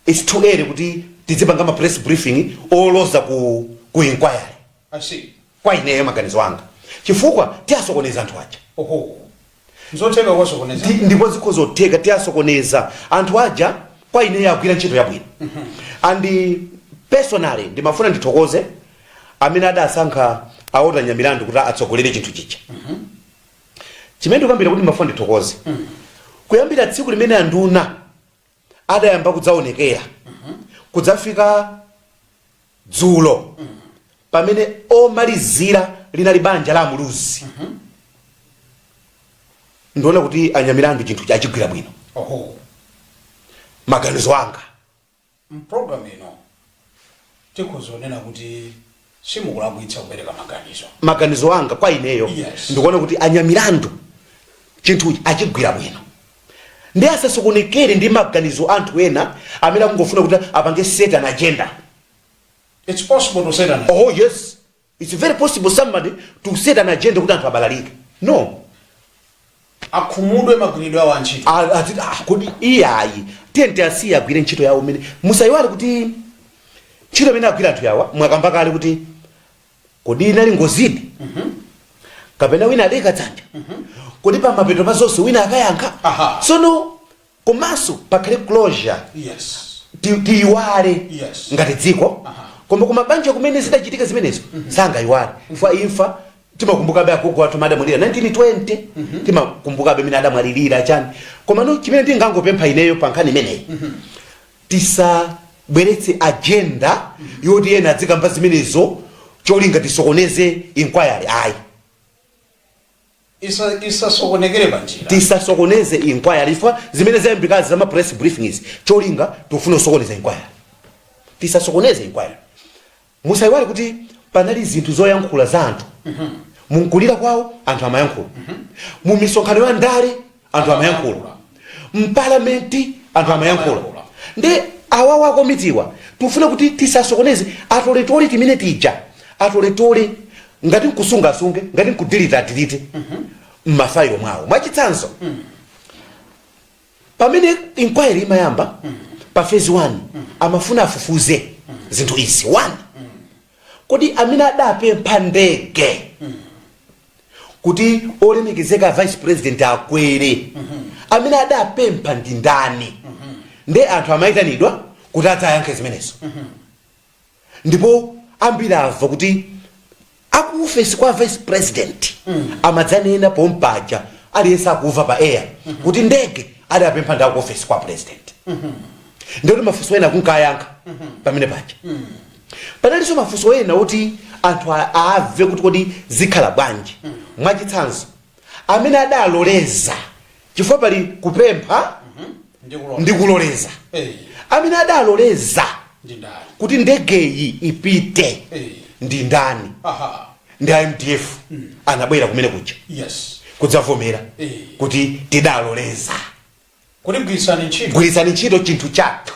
it's too early kuti tizipanga ma press briefing oloza ku inquiry. I see. Kwa ineyo, maganizo anga, chifukwa tiasokoneza anthu aja. Oho, nzotheka kuwasokoneza. Ndipo zikhozotheka tiasokoneza anthu aja. Kwa ineyo agwira ntchito yabwino, and personally ndimafuna ndithokoze amene adasankha a Walter Nyamilandu kuti atsogolere chinthu chija. Chimene ndikuyambira kuti ndimafuna ndithokoze, kuyambira tsiku limene anduna adayamba kudzaonekera kudzafika dzulo pamene omalizira linali banja la Amuluzi, ndiona kuti Anyamilandu chinthu achigwira bwino. Maganizo anga. Mpulogalamu ino tikuzonena kuti simukulakwitsa kupereka maganizo. Maganizo anga, kwa ineyo, ndikuona kuti Anyamilandu chinthuchi achigwira bwino, ndi asasokonekere ndi maganizo anthu ena amene akungofuna kuti apange set an agenda. It's possible to set an Oh yes, it's very possible somebody to set an agenda kuti anthu abalalike. No. Akhumudwe magwiridwe awo antchito. Ah, kodi iyayi, tiye tiasiye agwire ntchito yawo. Mene musayiwale kuti ntchito imene agwira anthu yawa, mwakamba kale kuti kodi inali ngozidi kapena wina adeka dzanja, kodi pamapeto pa zonse wina akayankha? Sono komanso pakhale closure. Tiyiwale ngati dziko. Koma kumabanja kumene zidachitika zimenezo sangayiwale. Imfa, imfa timakumbukabe agogo athu adamwalira 1920, timakumbukabe mene adamwalirira chani. Koma no, chimene ndingangopempha ineyo pa nkhani imeneyi, tisabweretse agenda yoti ena adzikamba zimenezo cholinga tisokoneze inquiry, ayi. Isasokonekere panjira. Tisasokoneze inquiry, chifukwa zimene zayambikazi za ma press briefings, cholinga tikufuna kusokoneza inquiry. Tisasokoneze inquiry. Musayiwale kuti panali zinthu zoyankhula za anthu munkulira kwawo, anthu amayankhula mu misonkhano ya ndale, anthu amayankhula mpalamenti, anthu amayankhula. Amayankhula. Ndi awawa akomitiwa tikufuna kuti tisasokoneze, atoletole timene tija, atoletole. Ngati nkusunga asunge, ngati nkudelete adelete m'mafailo mwawo. Mwachitsanzo, pamene inquiry imayamba pa phase 1, amafuna afufuze zinthu izi. 1, kodi amene adapempha ndege kuti olemekezeka vice president akwere, amene adapempha ndi ndani? Nde anthu amayitanidwa kuti adzayankhe zimenezo, ndipo ambiri amva kuti aku ofesi kwa vice president amadzanena pompaja, aliyense akumva pa air, kuti ndege adapempha ndi aku ofesi kwa president. Ndikuti mafunso ena kunkayankha pamene paja. Panalinso mafunso ena oti anthu amve kuti kodi zikhala bwanji. Mwachitsanzo, amene adaloleza, chifukwa pali kupempha ndikuloleza, ndi kuloleza. Amene adaloleza ndi ndani kuti ndegeyi ipite ndi ndani? Ndi MDF anabwera kumene kuja kudzavomera kuti tidaloleza kuti gwiritsani ntchito, gwiritsani ntchito chinthu chathu.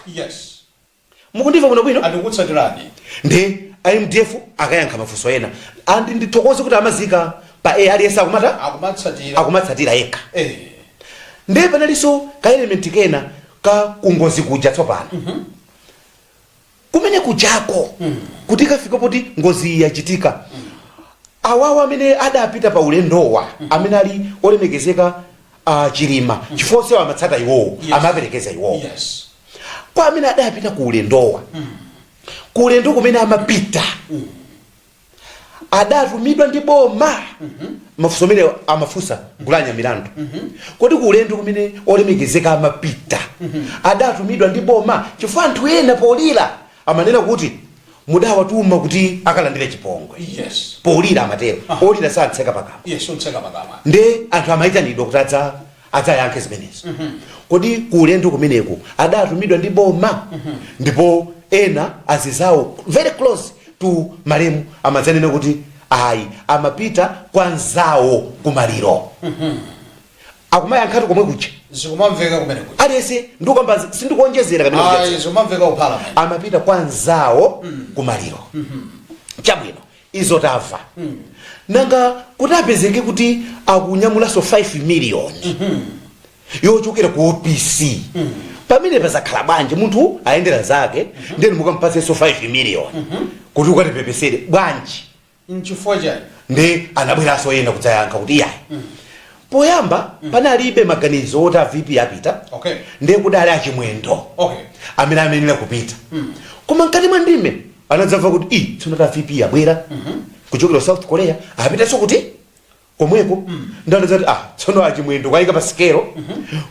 Mukundimva bwinobwino? Andikutsatirani. Ndi MDF akayankha mafunso ena, and ndithokoze kuti amazika pa air, aliyense akumata akumatsatira, akumatsatira yekha. Ndiye panalinso ka element kena ka kungozi kuja. Tsopano kumene kujako, kuti kafika poti ngozi iyi yachitika, awawa amene adapita pa ulendowa, amene ali olemekezeka Chilima, chifukwa onsewa amatsata iwowo, amaperekeza iwowo, kwa amene adapita ku ulendowa, ku ulendo kumene amapita, Adatumidwa ndi boma? Mafunso amene amafunsa gulu la Anyamilandu: kodi ku ulendo kumene olemekezeka amapita adatumidwa ndi boma? Chifukwa anthu ena polira amanena kuti mudawatuma kuti akalandire chipongwe. Polira amatero, olira satseka pakamwa. Yes, utseka pakamwa. Nde anthu amayitanidwa kuti adzayankhe zimenezo: kodi ku ulendo kumeneku adatumidwa ndi boma? Ndipo ena azizawo very close to malemu amadzanena kuti ayi, amapita kwa nzawo kumaliro, akumayankhatu komwe kuja. Zikumamveka kumene kuja. Aliyense, ndikukamba, sindikuonjezera kamene kuja. Ayi, zikumamveka ku Parliament. Amapita kwa nzawo kumaliro. Chabwino, izo tamva. Nanga kuti apezeke kuti akunyamulanso 5 million yochokera ku OPC, pamene pazakhala bwanji? Munthu ayendera zake, ndeni mukampatsenso 5 million kuti ukatipepesere bwanji? Nchifukwa chani? Ndi anabweranso ena kudzayankha kuti iyayi, poyamba panalibe maganizo oti a VP apita. Ndiye kudali Achimwendo amene amenera kupita, koma mkati mwa ndime anadzamva kuti i tsono ta VP abwera kuchokera South Korea, apitanso kuti komweko. Ndi anadzati ah, tsono Achimwendo kwayika pa sikelo,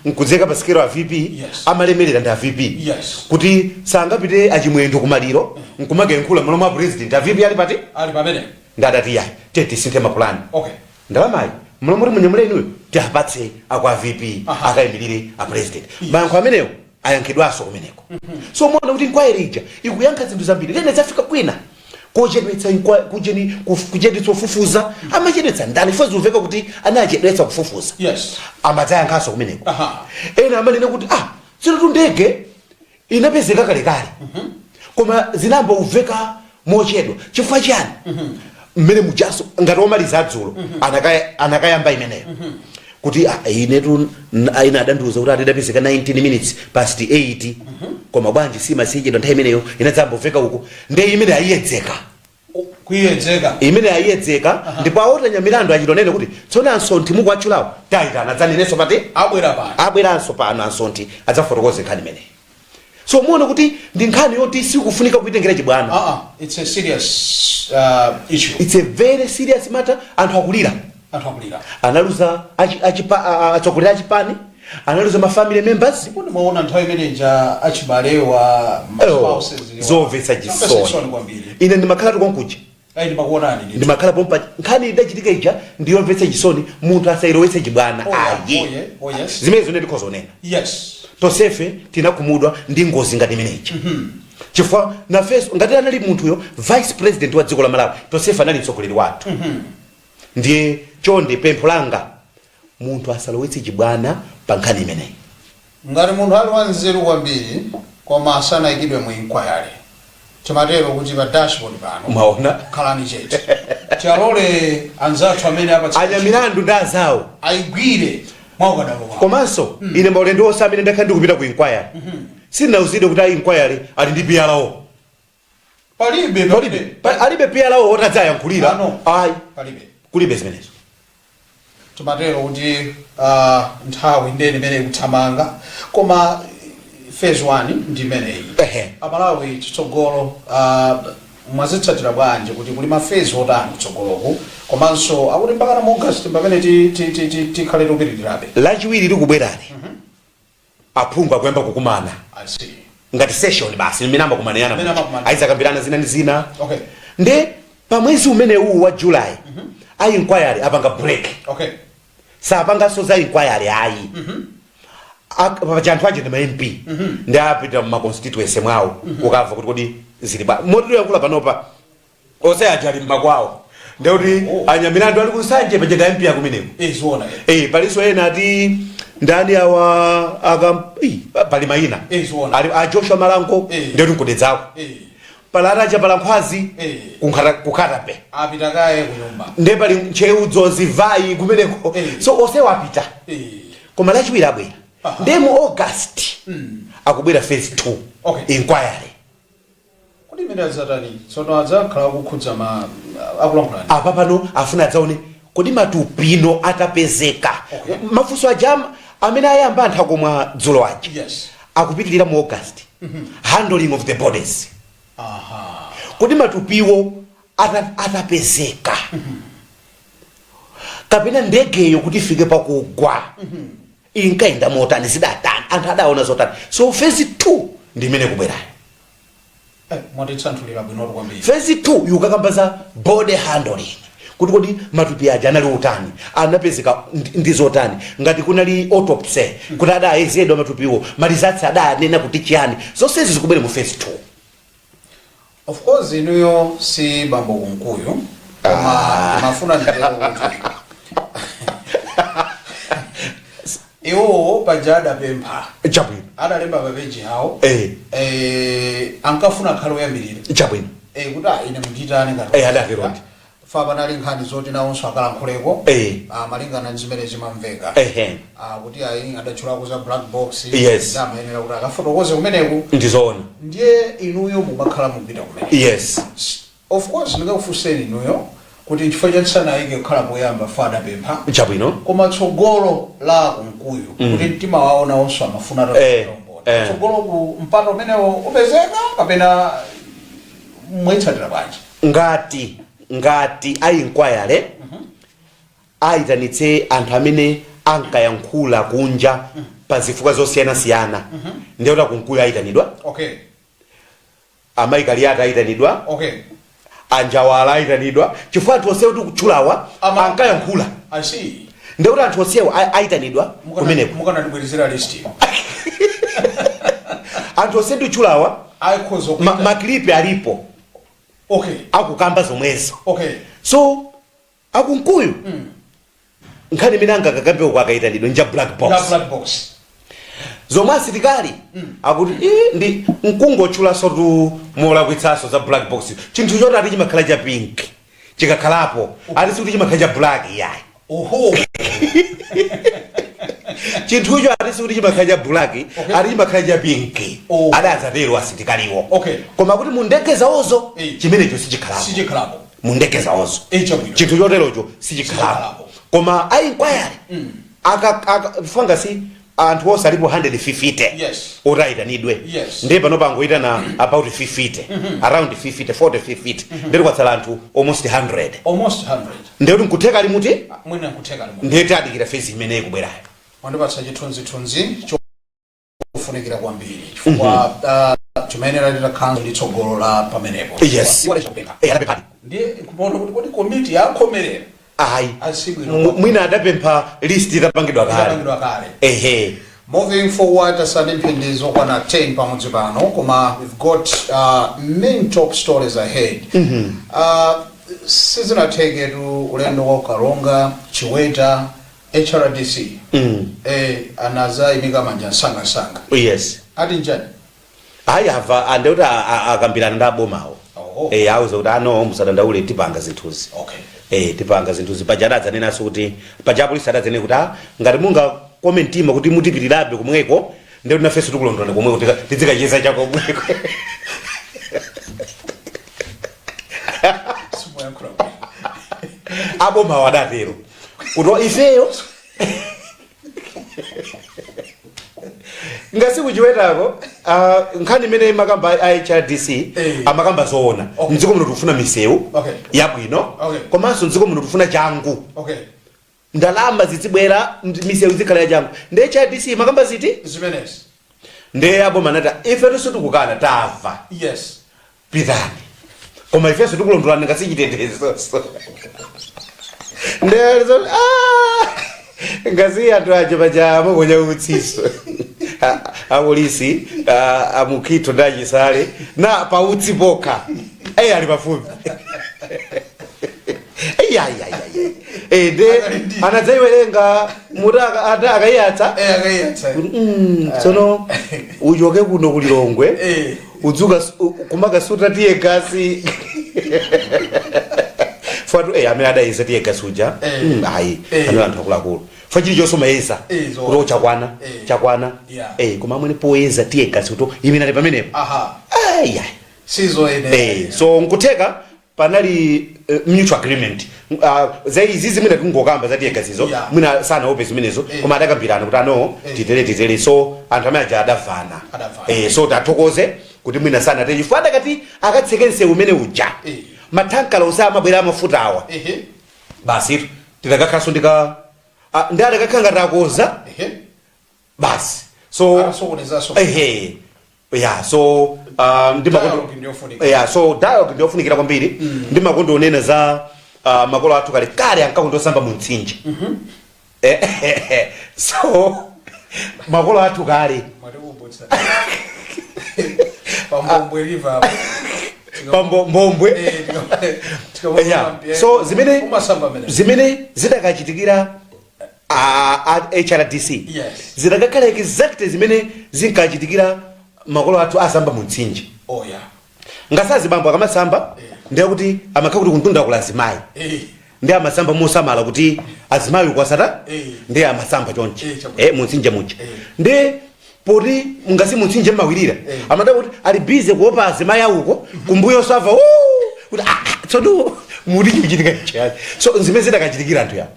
nkudzeka pa sikelo a VP, amalemerera ndi a VP, kuti sangapite Achimwendo kumaliro nkumakenkhula malo mwa president, a VP ali pati? Ali pamene. Ndadati yayi, tiye tisinthe mapulani. Ndalamayi mlomoti munyamule inuyo, tiapatse aku a VP, akayimirire a president. Mayankho amenewo ayankhidwanso kumeneko. So muona kuti inquiry ija ikuyankha zinthu zambiri. Lene zafika kwina kochedwetsa kujeni kuchedwetsa kufufuza. Amachedwetsa ndani? Ifo zimveka kuti anachedwetsa kufufuza. Amadzayankhanso kumeneko. Ena amanena kuti ah, tsono tu ndege inapezeka kalekale, koma zinayamba kumveka mochedwa chifukwa chani? Mmene mujaso ngati omaliza adzulo anakayamba imeneyo kuti ah, inetu ine adandiuza kuti atidapezeka 19 minutes past 8, koma bwanji simasichedwa nthawi imeneyo, inadzamboveka uko? Nde imene ayiyedzeka. Kuyedzeka. Imene ayiyedzeka. Ndipo aotanya milandu achitonene kuti tsono Ansonthi mukuwatchulawo tayitana adzanenenso pati. Abwera pano. Abweranso pano Ansonthi, adzafotokoze nkhani imeneyi. So muone kuti ndi nkhani yoti sikufunika kuitengera chibwana. It's a serious issue. It's a very serious matter. Anthu akulira. Anthu akulira. Analuza atsogoleri achipani, analuza ma family members. Ndipo ndimaona nthawi imeneja achibalewa, ma spouses iwa. Zomvetsa Zomvetsa chisoni. chisoni kwambiri. Ine ndimakhala tikonkuja. Ayi, ndimakuonani ndithu. Ndimakhala pompa nkhani idachitika ija. Ndiyomvetsa chisoni, munthu asayilowetse chibwana. Oh, yeah. Ayi. Oh, yeah. Oh, yes. Zimene zone ndikhoza kunena, tonsefe tinakhumudwa ndi ngozi ngati imeneyi, chifukwa nafenso ngati anali munthuyo vice president wa dziko la Malawi, tonsefe anali mtsogoleri wathu. Ndiye chonde, pempho langa, munthu asalowetse chibwana pa nkhani imeneyi. Ngati munthu ali wanzeru kwambiri koma asanayikidwe mu inquiry, timatero kuti pa dashboard pano Mwaona? khalani chete, tialole anzathu amene apatsa Anyamilandu ndi azawo ayigwire mwaukadaulo kwawo. Komanso ine maulendo onse amene ndakhala ndikupita ku inquiry, sindinauzidwe kuti a inquiry ali ndi PRO. Palibe. Palibe. Alibe PRO woti adzayankhulira. Ah, no. Ayi. Palibe. Kulibe zimenezo. Timatero kuti nthawi ndeni imene ikuthamanga, koma phase 1 ndi imeneyi. Amalawi, chitsogolo mwazitsatira bwanji kuti kuli ma phase otani kutsogoloku? Komanso akuti mpakana mu August pamene tikhale tikupitirirabe. Lachiwiri likubwerali aphungu akuyamba kukumana I see. ngati session basi imene amakumanirana. Imene amakumanirana. Ayizakambirana zina ndi zina. Nde pa mwezi umenewu wa July a inquiry apanga break. Sapanganso za inquiry ayi. Paja anthu aja ndi ma MP, ndi apita mu constituency mwawo kukamva kuti kodi zili bwa moti yankhula panopa onse aja ali mmakwawo, ndekuti Oh. Anyamilandu ali kunsanje paja ndi MP akumeneko. Zoona. Palinso ena ati ndani awa aka pali mayina. Zoona. Ali a Joshua Malango, ndekuti nkudedzako. Pala ataja pala Nkhwazi kukhatape. Apita kaye kunyumba. Nde pali Ntcheu Dzonzi Mvai kumeneko. So onsewo apita, koma Lachiwiri abwera. Nde mu August akubwera phase 2, inquiry. Kuti imene adzatani tsono? Adzakhala akukhudza ma akulankhulani? Apa pano afuna adzaone kodi matupino atapezeka, mafunso aja amene ayamba anthu akomwa dzulo aja, akupitirira mu August, handling of the bodies. Kodi matupiwo Atapezeka kapena ndegeyo kuti ifike pakugwa inkayenda motani, zidatani, anthu adaona zotani? So phase 2 ndi imene kubwerayo. Mwatitsanthulira bwinotu kwambiri. Phase 2 yukakamba za body handling, kuti kodi matupi aja anali utani, anapezeka ndi zotani, ngati kunali autopsy, kuti adayezedwa matupiwo, ma results adanena kuti chiyani. Zonsezi zikubwera mu phase 2. Of course inuyo si bambo Kunkuyu, koma mafuna nditero kuti iwowo paja adapempha, adalemba pa page yawo, ankafuna akhale oyambirira, kuti ah, ine munditane ngati Adatero ndi. Fa panali nkhani zoti nawonso akalankhuleko, malingana ndi zimene zimamveka, kuti ayi, adatchulako za black box, amayenera kuti akafotokoze kumeneku. Ndizoona. Ndiye inuyo mumakhala mupita kumeneko. Yes. Of course ndingakufunseni inuyo kuti chifukwa chani sanayike kukhala poyamba, fa adapempha. Koma tsogolo la Kunkuyu, kuti mtima wawo nawonso amafuna ataumboni, tsogolo ku mpata umenewo upezeka kapena mwetsatira bwanji? Ngati a inquiry ayitanitse anthu amene ankayankhula kunja pa zifukwa zosiyanasiyana, ndiye kuti Kunkuyu ayitanidwa, amayi Kaliati ayitanidwa, anjawala ayitanidwa, chifukwa anthu onsewo tikutchulawa ankayankhula. I see. Ndiye kuti anthu onsewo ayitanidwa kumeneko. Mukanatibwerezera list. Anthu onse ndikutchulawa, Ayikhoza ma clip alipo akukamba zomwezo. So akunkuyu nkhani imene angakakambe uko akayitanidwa nja black box. La black box. Zomwe asilikali akuti "Ii, ndi mkungotchulanso tu molakwitsanso za black box, chinthu choti ati chimakhala cha pink chikakhalapo, ati sikuti chimakhala cha black yayi. Chinthucho ati sikuti chimakhala cha black, ati chimakhala cha pink. Adadzatero asilikaliwo. Koma kuti mu ndege zawozo chimenecho sichikhalapo. Sichikhalapo. Mu ndege zawozo Chabwino. chinthu choterocho sichikhalapo. Sichikhalapo. Koma a inquiry aka fangasi anthu onse alipo 150 oti ayitanidwe. Ndiye pano pangoyitana about 50, around 50, 40, 50, ndiye kwatsala anthu almost 100. Almost 100. Ndiye kuti nkutheka ali muti. Mwina nkutheka limwe. Ndiye tadikira phase imeneyi kubwerayo. Mwandipatsa chithunzithunzi chofunikira kwambiri, chifukwa timayenera titakhala ndi tsogolo la pamenepo. Yes. Iwo adachita kupempha. Adapemphadi. Ndiye kumaona kuti kodi komiti yakhomerera? Ayi. Asibwino. Mwina adapempha list itapangidwa kale. Itapangidwa kale. Ehe. Moving forward, tasani mphindi zokwana 10 pamodzi pano, koma we've got main top stories ahead. Sizinatheketu ulendo wa Ukalonga Chiweta HRDC, anazayimika manja msangasanga. Ati njani? Ayi, ava andekuti akambirana ndi abomawo. Auza kuti ano musadandaule, tipanga zinthuzi. Tipanga zinthuzi. Paja adadzanenanso kuti, paja apolisi adadzanena kuti ah, ngati mungakome mtima kuti mutipitirabe komweko, ndiye kuti nafenso tikulondolani komweko, tizikacheza chakomweko. Simuyankhula bwino. Abomawo adatero kuti ifeyo ngasi kuchiwetako, nkhani imene makamba a HRDC amakamba zoona. Mdziko muno tikufuna misewu yabwino, komanso mdziko muno tikufuna changu, ndalama zizibwera, misewu izikhala yachangu. Ndi HRDC makamba ziti? Zimenezi. Ndiye aboma anati ife tikukana, tamva, pitani, koma ifenso tikulondolani ngasi chitetezo. Ndezo ngasi anthu aja paja amaponya utsiso, apolisi amukhitho ndi achisale na pautsi pokha eyi ali pafupi. Eyi, nde anadzaiwerenga muti akayiyatsa. Akayiyatsa. Tsono uchoke kuno kulilongwe, udzuka kumakasuta tear gas fatu amene adayeza tear gas uja, ayi, anali anthu akuluakulu, fa chilichonse umayeza Zoona. kuti chakwana, chakwana. Koma amwene poyeza tear gas kuti imene ali pamenepo, ayi. Sizoyenera. So nkutheka panali mutual agreement, za izi mwina tingokamba za tear gasizo, mwina sanaope zimenezo, koma adakambirana kuti ano titere titere, so anthu amene aja adavana. Adavana. So tathokoze kuti mwina sanatere, chifukwa adakati akatseke msewu umene uja, Mathankala onse amabwera amafuta awa. Basi, tidakakhalanso ndika ndi adakakhala ngati akoza. Basi, so Arasokonezanso. Ehe, yeah, so Dialogue ndiyofunikira. Yeah, so dialogue ndiyofunikira kwambiri. Ndimakonda onena za makolo athu kale kale ankakonda osamba mu mtsinje. So makolo athu kale Mwatikumbutsa pambombwe river. Pambo Mbombwe. Yeah. So zimene umasamba mene zimene zidakachitikira a HRDC zidakakhala exact zimene zinkachitikira makolo athu asamba mu mtsinje. Oh yeah. Ngasazi bambo akamasamba, ndiye kuti amakhala kuti kuntunda kula azimayi, ndi amasamba mosamala kuti azimayi ukwasata. Ndiye amasamba chonchi Chabwino. Mumtsinje muja. Ndi poti ngasi mumtsinje mmawirira, amada kuti ali busy kuopa azimayi auko kumbuyo sava kuti ah, ah, tsono muti chikuchitika chiyani? So zimene zidakachitikira anthu yawo,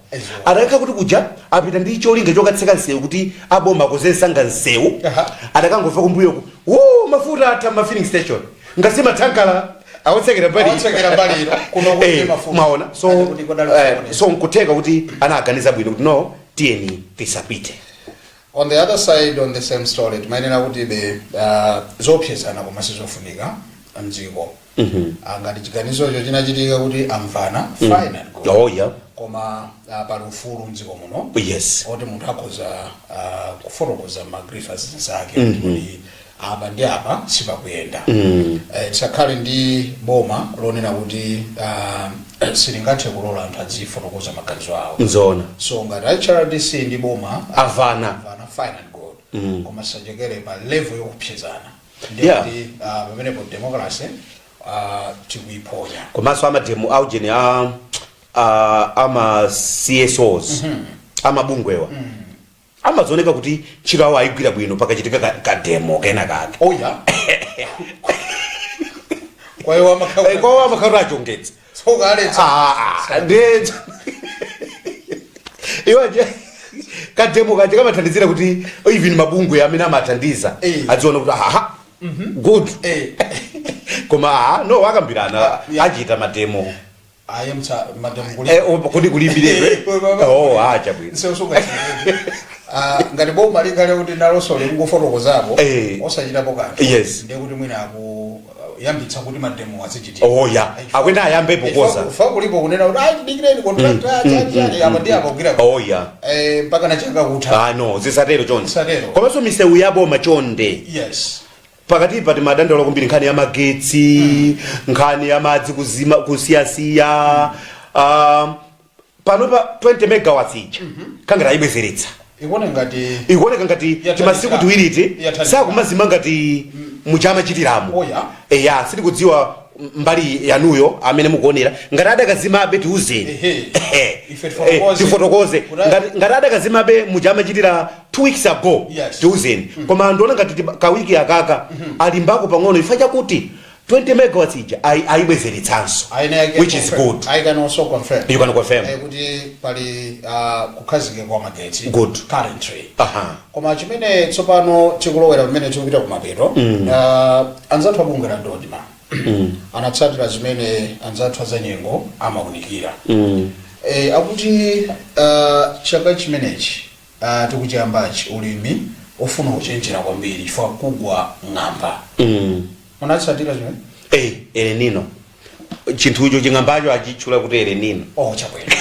adakakhala kuti kuja apita ndi cholinga chokatseka msewu kuti aboma akozensanga msewu, adakangomva kumbuyoku wo mafuta atha ma filling station, ngasi mathankala awotsekera mbali. Awotsekera mbali ino, kuno kulibe mafuta. Mwaona, so Ati kuti kodali kusokoneza. So nkutheka kuti anaganiza bwino kuti no, tiyeni tisapite. On the other side, on the same story, timayenera kuti be zopsezana koma sizofunika mdziko. Ngati chiganizocho chinachitika kuti amvana, fine and good. Oh yeah. Koma pali ufulu mdziko muno oti munthu akhoza kufotokoza ma grievances zake kuti apa ndi apa sipakuyenda. Tisakhale ndi boma lonena kuti silingathe kulola anthu azifotokoza maganizo awo. Nzona. So ngati HRDC ndi boma avana, avana, fine and good, koma sachekere pa level yokupsezana. Ndiye kuti pamenepo democracy tikuiponya. Komanso amademo aujeni a ama CSOs, amabungwewa amazioneka kuti ntchito awo ayigwira bwino pakachitika kademo kena kake. Oh yeah, kwa hiyo amakhala Kwawo amakhala achongetsa. Sokaletsa. Ah, ndiye iwaje kademo kaje kamathandizira kuti even mabungwe amene amathandiza adziona kuti aha, good. Koma aha, no, akambirana, achita mademo. Ayemtsa mademo kuli Kuti kulimbiredwe. Oh, acha bwino. Ngati boma likhale kuti nalonso likungofotokozapo osachitapo kanthu, ndiye kuti mwina akuyambitsa kuti mademo azichitika. Oh yeah, akwena ayambe pokoza. Fa kulipo kunena kuti ayi, tidikireni contractor, chani chani, apa ndi apa kugwira Oh yeah. Mpaka na chaka kutha. Ah no, zisatero chonde. Zisatero. Komanso misewu yaboma chonde. Pakati pati madandaula kwambiri nkhani ya magetsi, nkhani ya madzi kuzima kusiyasiya. Pano pa 20 megawatts ija kangati ayibwezeretsa. Ikuone ngati Ikuoneka ngati Yathandizira. timasiku tiwiriti Yathandizira. sakumazima ngati muchamachitiramo. Oh, yeah. Eya, sitikudziwa mbali yanuyo amene mukuonera. Ngati adakazimabe, tiuzeni. Ehe. Ife tifotokoze. Tifotokoze. Ngati adakazimabe muchamachitira 2 weeks ago, tiuzeni. Koma ndiona ngati kawiki akaka alimbako pang'ono ifa chakuti 20 megawatts ija ayibwezeretsanso, which is good. I can also confirm. You can confirm. Kuti pali kukhazikika kwa magetsi Good. currently. Koma chimene tsopano tikulowera pamene tikupita kumapeto, anzathu abungwe la DoDMA anatsatira zimene anzathu azanyengo amawunikira. Akuti chaka chimenechi tikuchiyambachi, ulimi ofuna kuchenjera kwambiri chifukwa kugwa ng'amba. Munatsatira zimene? El Nino, chinthucho ching'ambacho achitchula kuti El Nino. Oh, chabwino.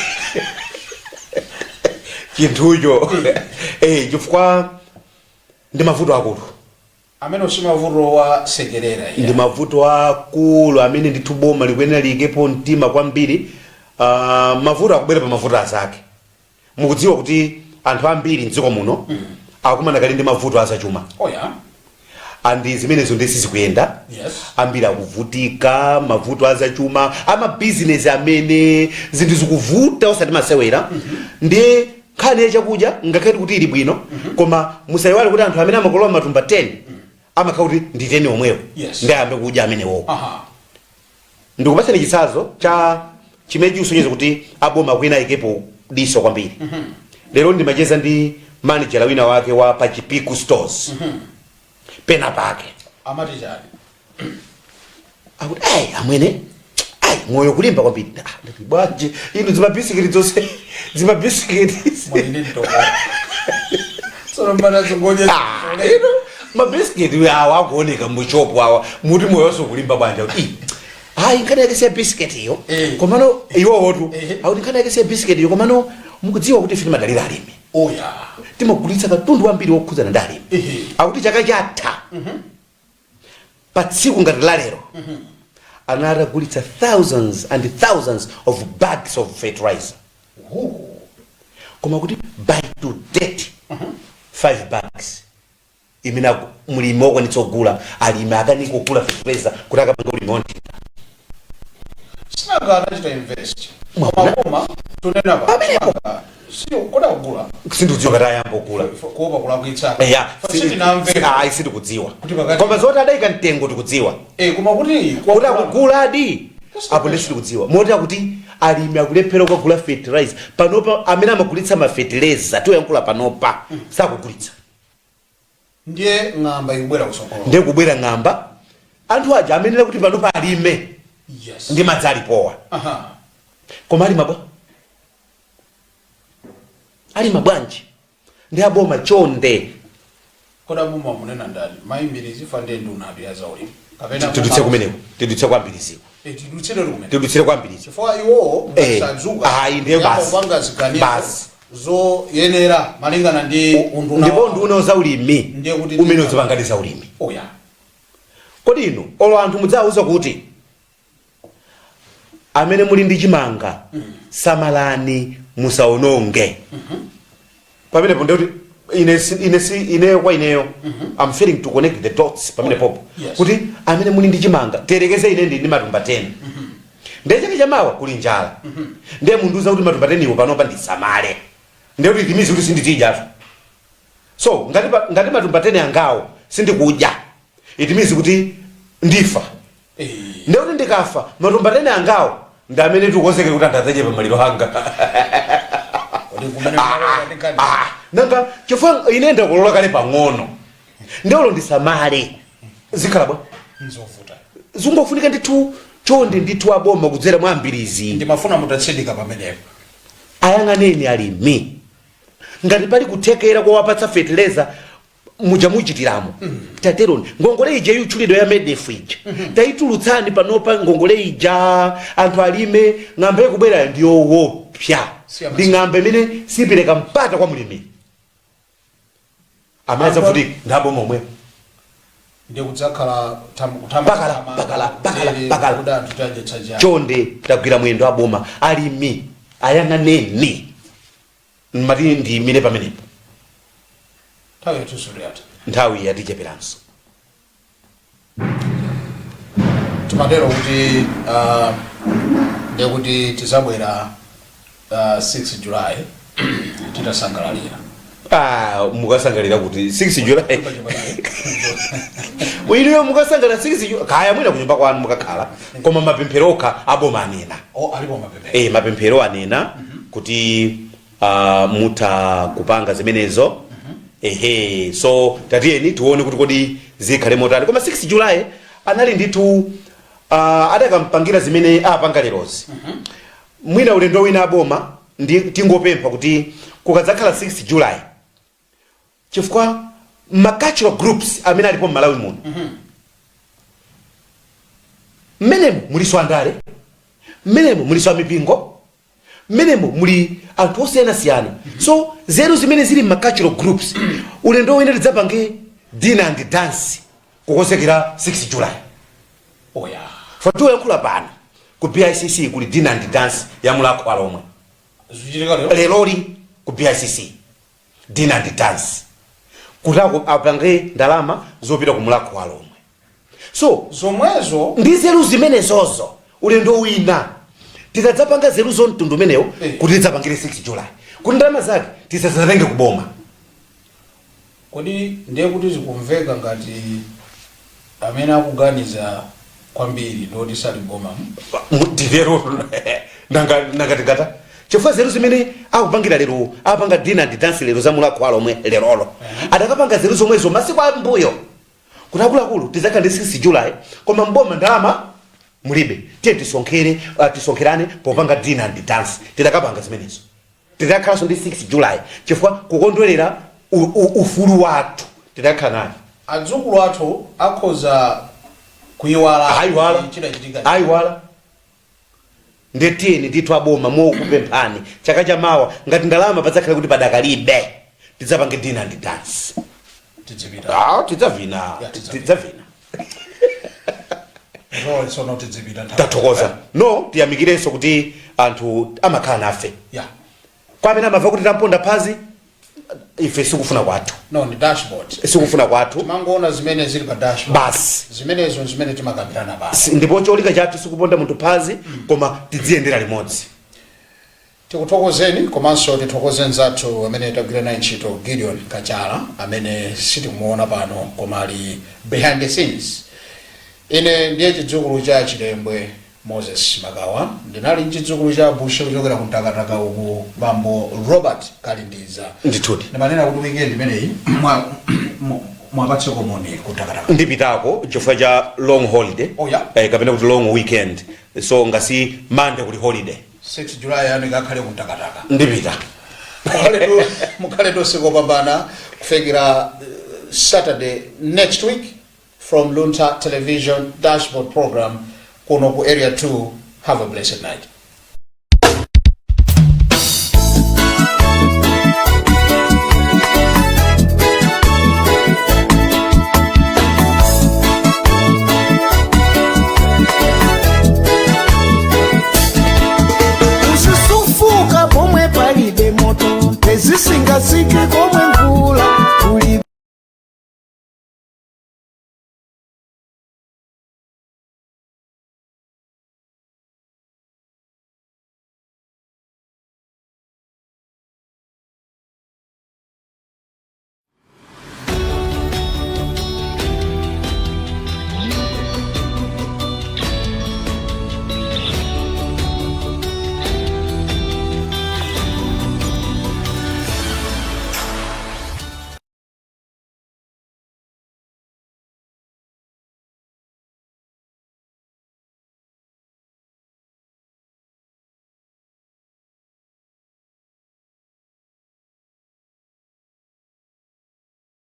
Chinthucho chifukwa ndi mavuto akulu. Amene usimavuto wa sekerera. Ndi mavuto akulu amene ndithu boma likuyenera liyikepo mtima kwambiri. Mavuto akubwera pa mavuto azake. Mukudziwa kuti anthu ambiri mdziko muno akumana kale ndi mavuto azachuma. Oh yeah. Andi zimenezo ndi sizikuyenda. Ambiri akuvutika mavuto azachuma, amabizinesi amene zinthu zikuvuta osati masewera. Ndiye nkhani yachakudya ngakhale kuti ili bwino, koma musayiwale kuti anthu amene amakolowa matumba 10 amakhala kuti ndi 10 omwewo ndi ayambe kudya amenewo. Ndikupatsani chitsanzo cha chimene chikusonyeza kuti aboma akwina ayikepo diso kwambiri. Lero ndimacheza ndi manager wina wake wa Pachipiku Stores pena pake. Amati chani? Akuti ayi amwene, Ayi, moyo kulimba kwambiri. Ah, ndati bwanji inu zimabisiketi zonse, zimabisiketi? Mwalini mtoko tsono mbana zingoje. Ah, inu mabisiketi awa akuoneka muchopo awa, muti moyonso kulimba bwanja? Kuti "Ii, ayi, nkhani yake siya bisiketi iyo." Komano iwowotu akuti nkhani yake siya bisiketi iyo, komano mukudziwa kuti ife timadalira alimi, timagulitsa katundu wambiri wokhudzana ndi alimi. Akuti chaka chatha pa tsiku ngati la lero anali atagulitsa thousands and thousands of bags of fertilizer, koma kuti by to date 5 bags imene mulimi wakwanitsa kugula. Alimi akanika kugula fertilizer kuti akapanga ulimi wanthirira. Sinanga anachita invest. Mwaona? Koma tunena pa Pamenepo. Sio koda kugula? Sindikudziwa ngati ayamba kugula. Kuopa kulakwitsa. Eya. Sitinamve. Ayi, sitikudziwa. Kuti pakati- Koma zoti adayika mtengo tikudziwa. Koma kuti Kuti akuguladi That's the apo ndi question. sitikudziwa. Moti akuti alimi akulephera kukagula fertilizer panopa. Amene amagulitsa ma fertilizer toyankhula panopa sakugulitsa. Ndiye ng'amba ikubwera kusokolo. Ndiye kubwera ng'amba, anthu aja amenera kuti panopa alime ndi madzi alipowa. Koma alima bwa, alima bwanji? Ndi aboma chonde. Koda boma munena ndani? Mayimbirizi fa ndiye nduna ya zaulimi kapena? Tidutse kumeneko, tidutse kwambiriziko. Tidutsire kumene. Tidutsire kwambirizi. Chifukwa iwowo ngatisadzuka, Ayi, ndiye basi. kupanga ziganizo Basi. zoyenera malingana ndi unduna Ndipo wawo. nduna zaulimi Ndiye kuti umene uzipangadi zaulimi. Oya. Kodi inu olo anthu mudzawuza kuti amene muli ndi chimanga samalani, musaononge pamenepo? Ndikuti ine si, ine si ineyo, kwa ineyo I'm failing to connect the dots pamene popo. Kuti amene muli ndi chimanga, tiyerekeze ine ndi matumba 10, ndiye chaka chamawa kuli njala, ndiye mundiuza kuti matumba 10 iwo panopa ndisamale, ndiye kuti timizi kuti sinditidyatu. So ngati, ngati matumba 10 angawo sindikudya, it means kuti ndifa. Ndiye kuti ndikafa, matumba 10 angawo ndi amene tikukonzekera kuti anthu adzadye pamaliro anga. Kodi kumene kumalowa ndi nkhani? Ah, nanga chifukwa ine ndakolola kale pang'ono, ndeulo ndisamale, zikhala bwa? Nzovuta. Zingofunika ndithu chonde ndithu aboma kudzera mwa ambirizi. Ndimafuna mutatsindika pamenepo. Ayang'aneni alimi. Ngati pali kuthekera kowapatsa fertilizer muja muchitiramo, tateroni. Ngongole ija yutchulidwa ya MEDF ija, tayitulutsani panopa ngongole ija, anthu alime. Ng'amba ikubwerayo ndiyowopsa. Ndi ng'amba imene sipereka mpata kwa mulimi amene adzavutika ndi aboma omwewo. Ndiye kudzakhala Pakala, pakala, pakala, pakala. Kuda anthu tadyetsa chani? Chonde, tagwira mwendo aboma, alimi ayang'aneni. Mati ndiyimire pamenepo. Nthawi yathu yatha. Nthawi yaticheperanso. Timatero kuti ndiye kuti tizabwera 6 July titasangalalira. Ah, mukasangalira kuti 6 July? Inuyo mukasangalira 6 July kaya mwina kunyumba kwanu mukakhala, koma mapemphero okha aboma anena. Oh, alipo mapemphero? Eh, mapemphero anena kuti mutha kupanga zimenezo. Ehe, so tatiyeni tione kuti kodi zikhale motani. Koma 6 July anali ndithu adakampangira zimene apanga lerozi. Mwina ulendo wina aboma ndi tingopempha kuti kukadzakhala 6 July, chifukwa ma cultural groups amene alipo m'Malawi muno, mmenemo muliso andale, mmenemo muliso amipingo, mmenemo muli anthu osiyanasiyana. So zeru zimene zili ma cultural groups, ulendo wina tidzapange dinner and dance kukonzekera 6 July. Oya. Fatuyankhula pano ku BICC kuli dinner and dance ya Mulhako Alhomwe. Zikuchitika lero? Leroli ku BICC dinner and dance kuti apange ndalama zopita ku Mulhako Alhomwe. So zomwezo. Ndi zeru zimenezozo, ulendo wina titadzapanga zeru zo mtundu umenewo kuti tidzapangire 6 July, kuti ndalama zake tisadzatenge kuboma. Kodi ndiye kuti zikumveka ngati amene akuganiza kwambiri ndoti sali boma? Nditero, nanga tingata? Chifukwa zeru zimene akupangira lero, apanga dinner and dance lero za Mulhako Alhomwe lerolo, adakapanga zeru zomwezo masiku ambuyo kuti akuluakulu, tidzakhala ndi 6 July, koma mboma ndalama Mulibe, tiye tisonkhere, tisonkherane popanga dinner and dance. Tidakapanga zimenezo, tidakhalanso ndi 6 July chifukwa kukondwerera ufulu wathu tidakhala nayo. Adzukulu athu akhoza kuyiwala. Ayiwala. Chidachitika. Ayiwala. Ndetiyeni ndithu aboma, mokupemphani, chaka chamawa ngati ndalama padzakhala kuti padakalibe, tidzapange dinner and dance. Tidzipita. Ah, tidzavina. Ya, tidzavina. Tidzavina. Zo tsono tidzipita nthawi. Tathokoza. No, tiyamikirenso kuti anthu amakhala nafe. Kwa amene amamva kuti tamponda phazi, ife sikufuna kwathu. No, ndi Dashboard. Sikufuna kwathu. Timangoona zimene zili pa dashboard. Basi. Zimenezo zimene timakambirana basi. Ndipo cholinga chathu sikuponda munthu phazi, koma tidziyendera limodzi. Tikuthokozeni, komanso tithokoze nzathu amene tagwira naye ntchito, Gideon Kachala, amene sitikumuona pano koma ali behind the scenes. Ine ndiye chidzukulu cha Chilembwe, Moses Makawa. Ndinali mchidzukulu cha Bushe kuchokera ku Mtakataka uku, bambo Robert Kalindiza. Ndithudi. Ndimanena kuti weekend imeneyi mwapatse komoni ku Mtakataka. Ndipitako chifukwa cha long holiday. Oh, yeah. Kapena kuti long weekend, so ngasi Monday kuli holiday. 6 July yanu ikakhale ku Mtakataka. Ndipita. Mukhale tonse kopambana kufikira Saturday next week from Luntha Television Dashboard program kuno ku Area 2. Have a blessed night.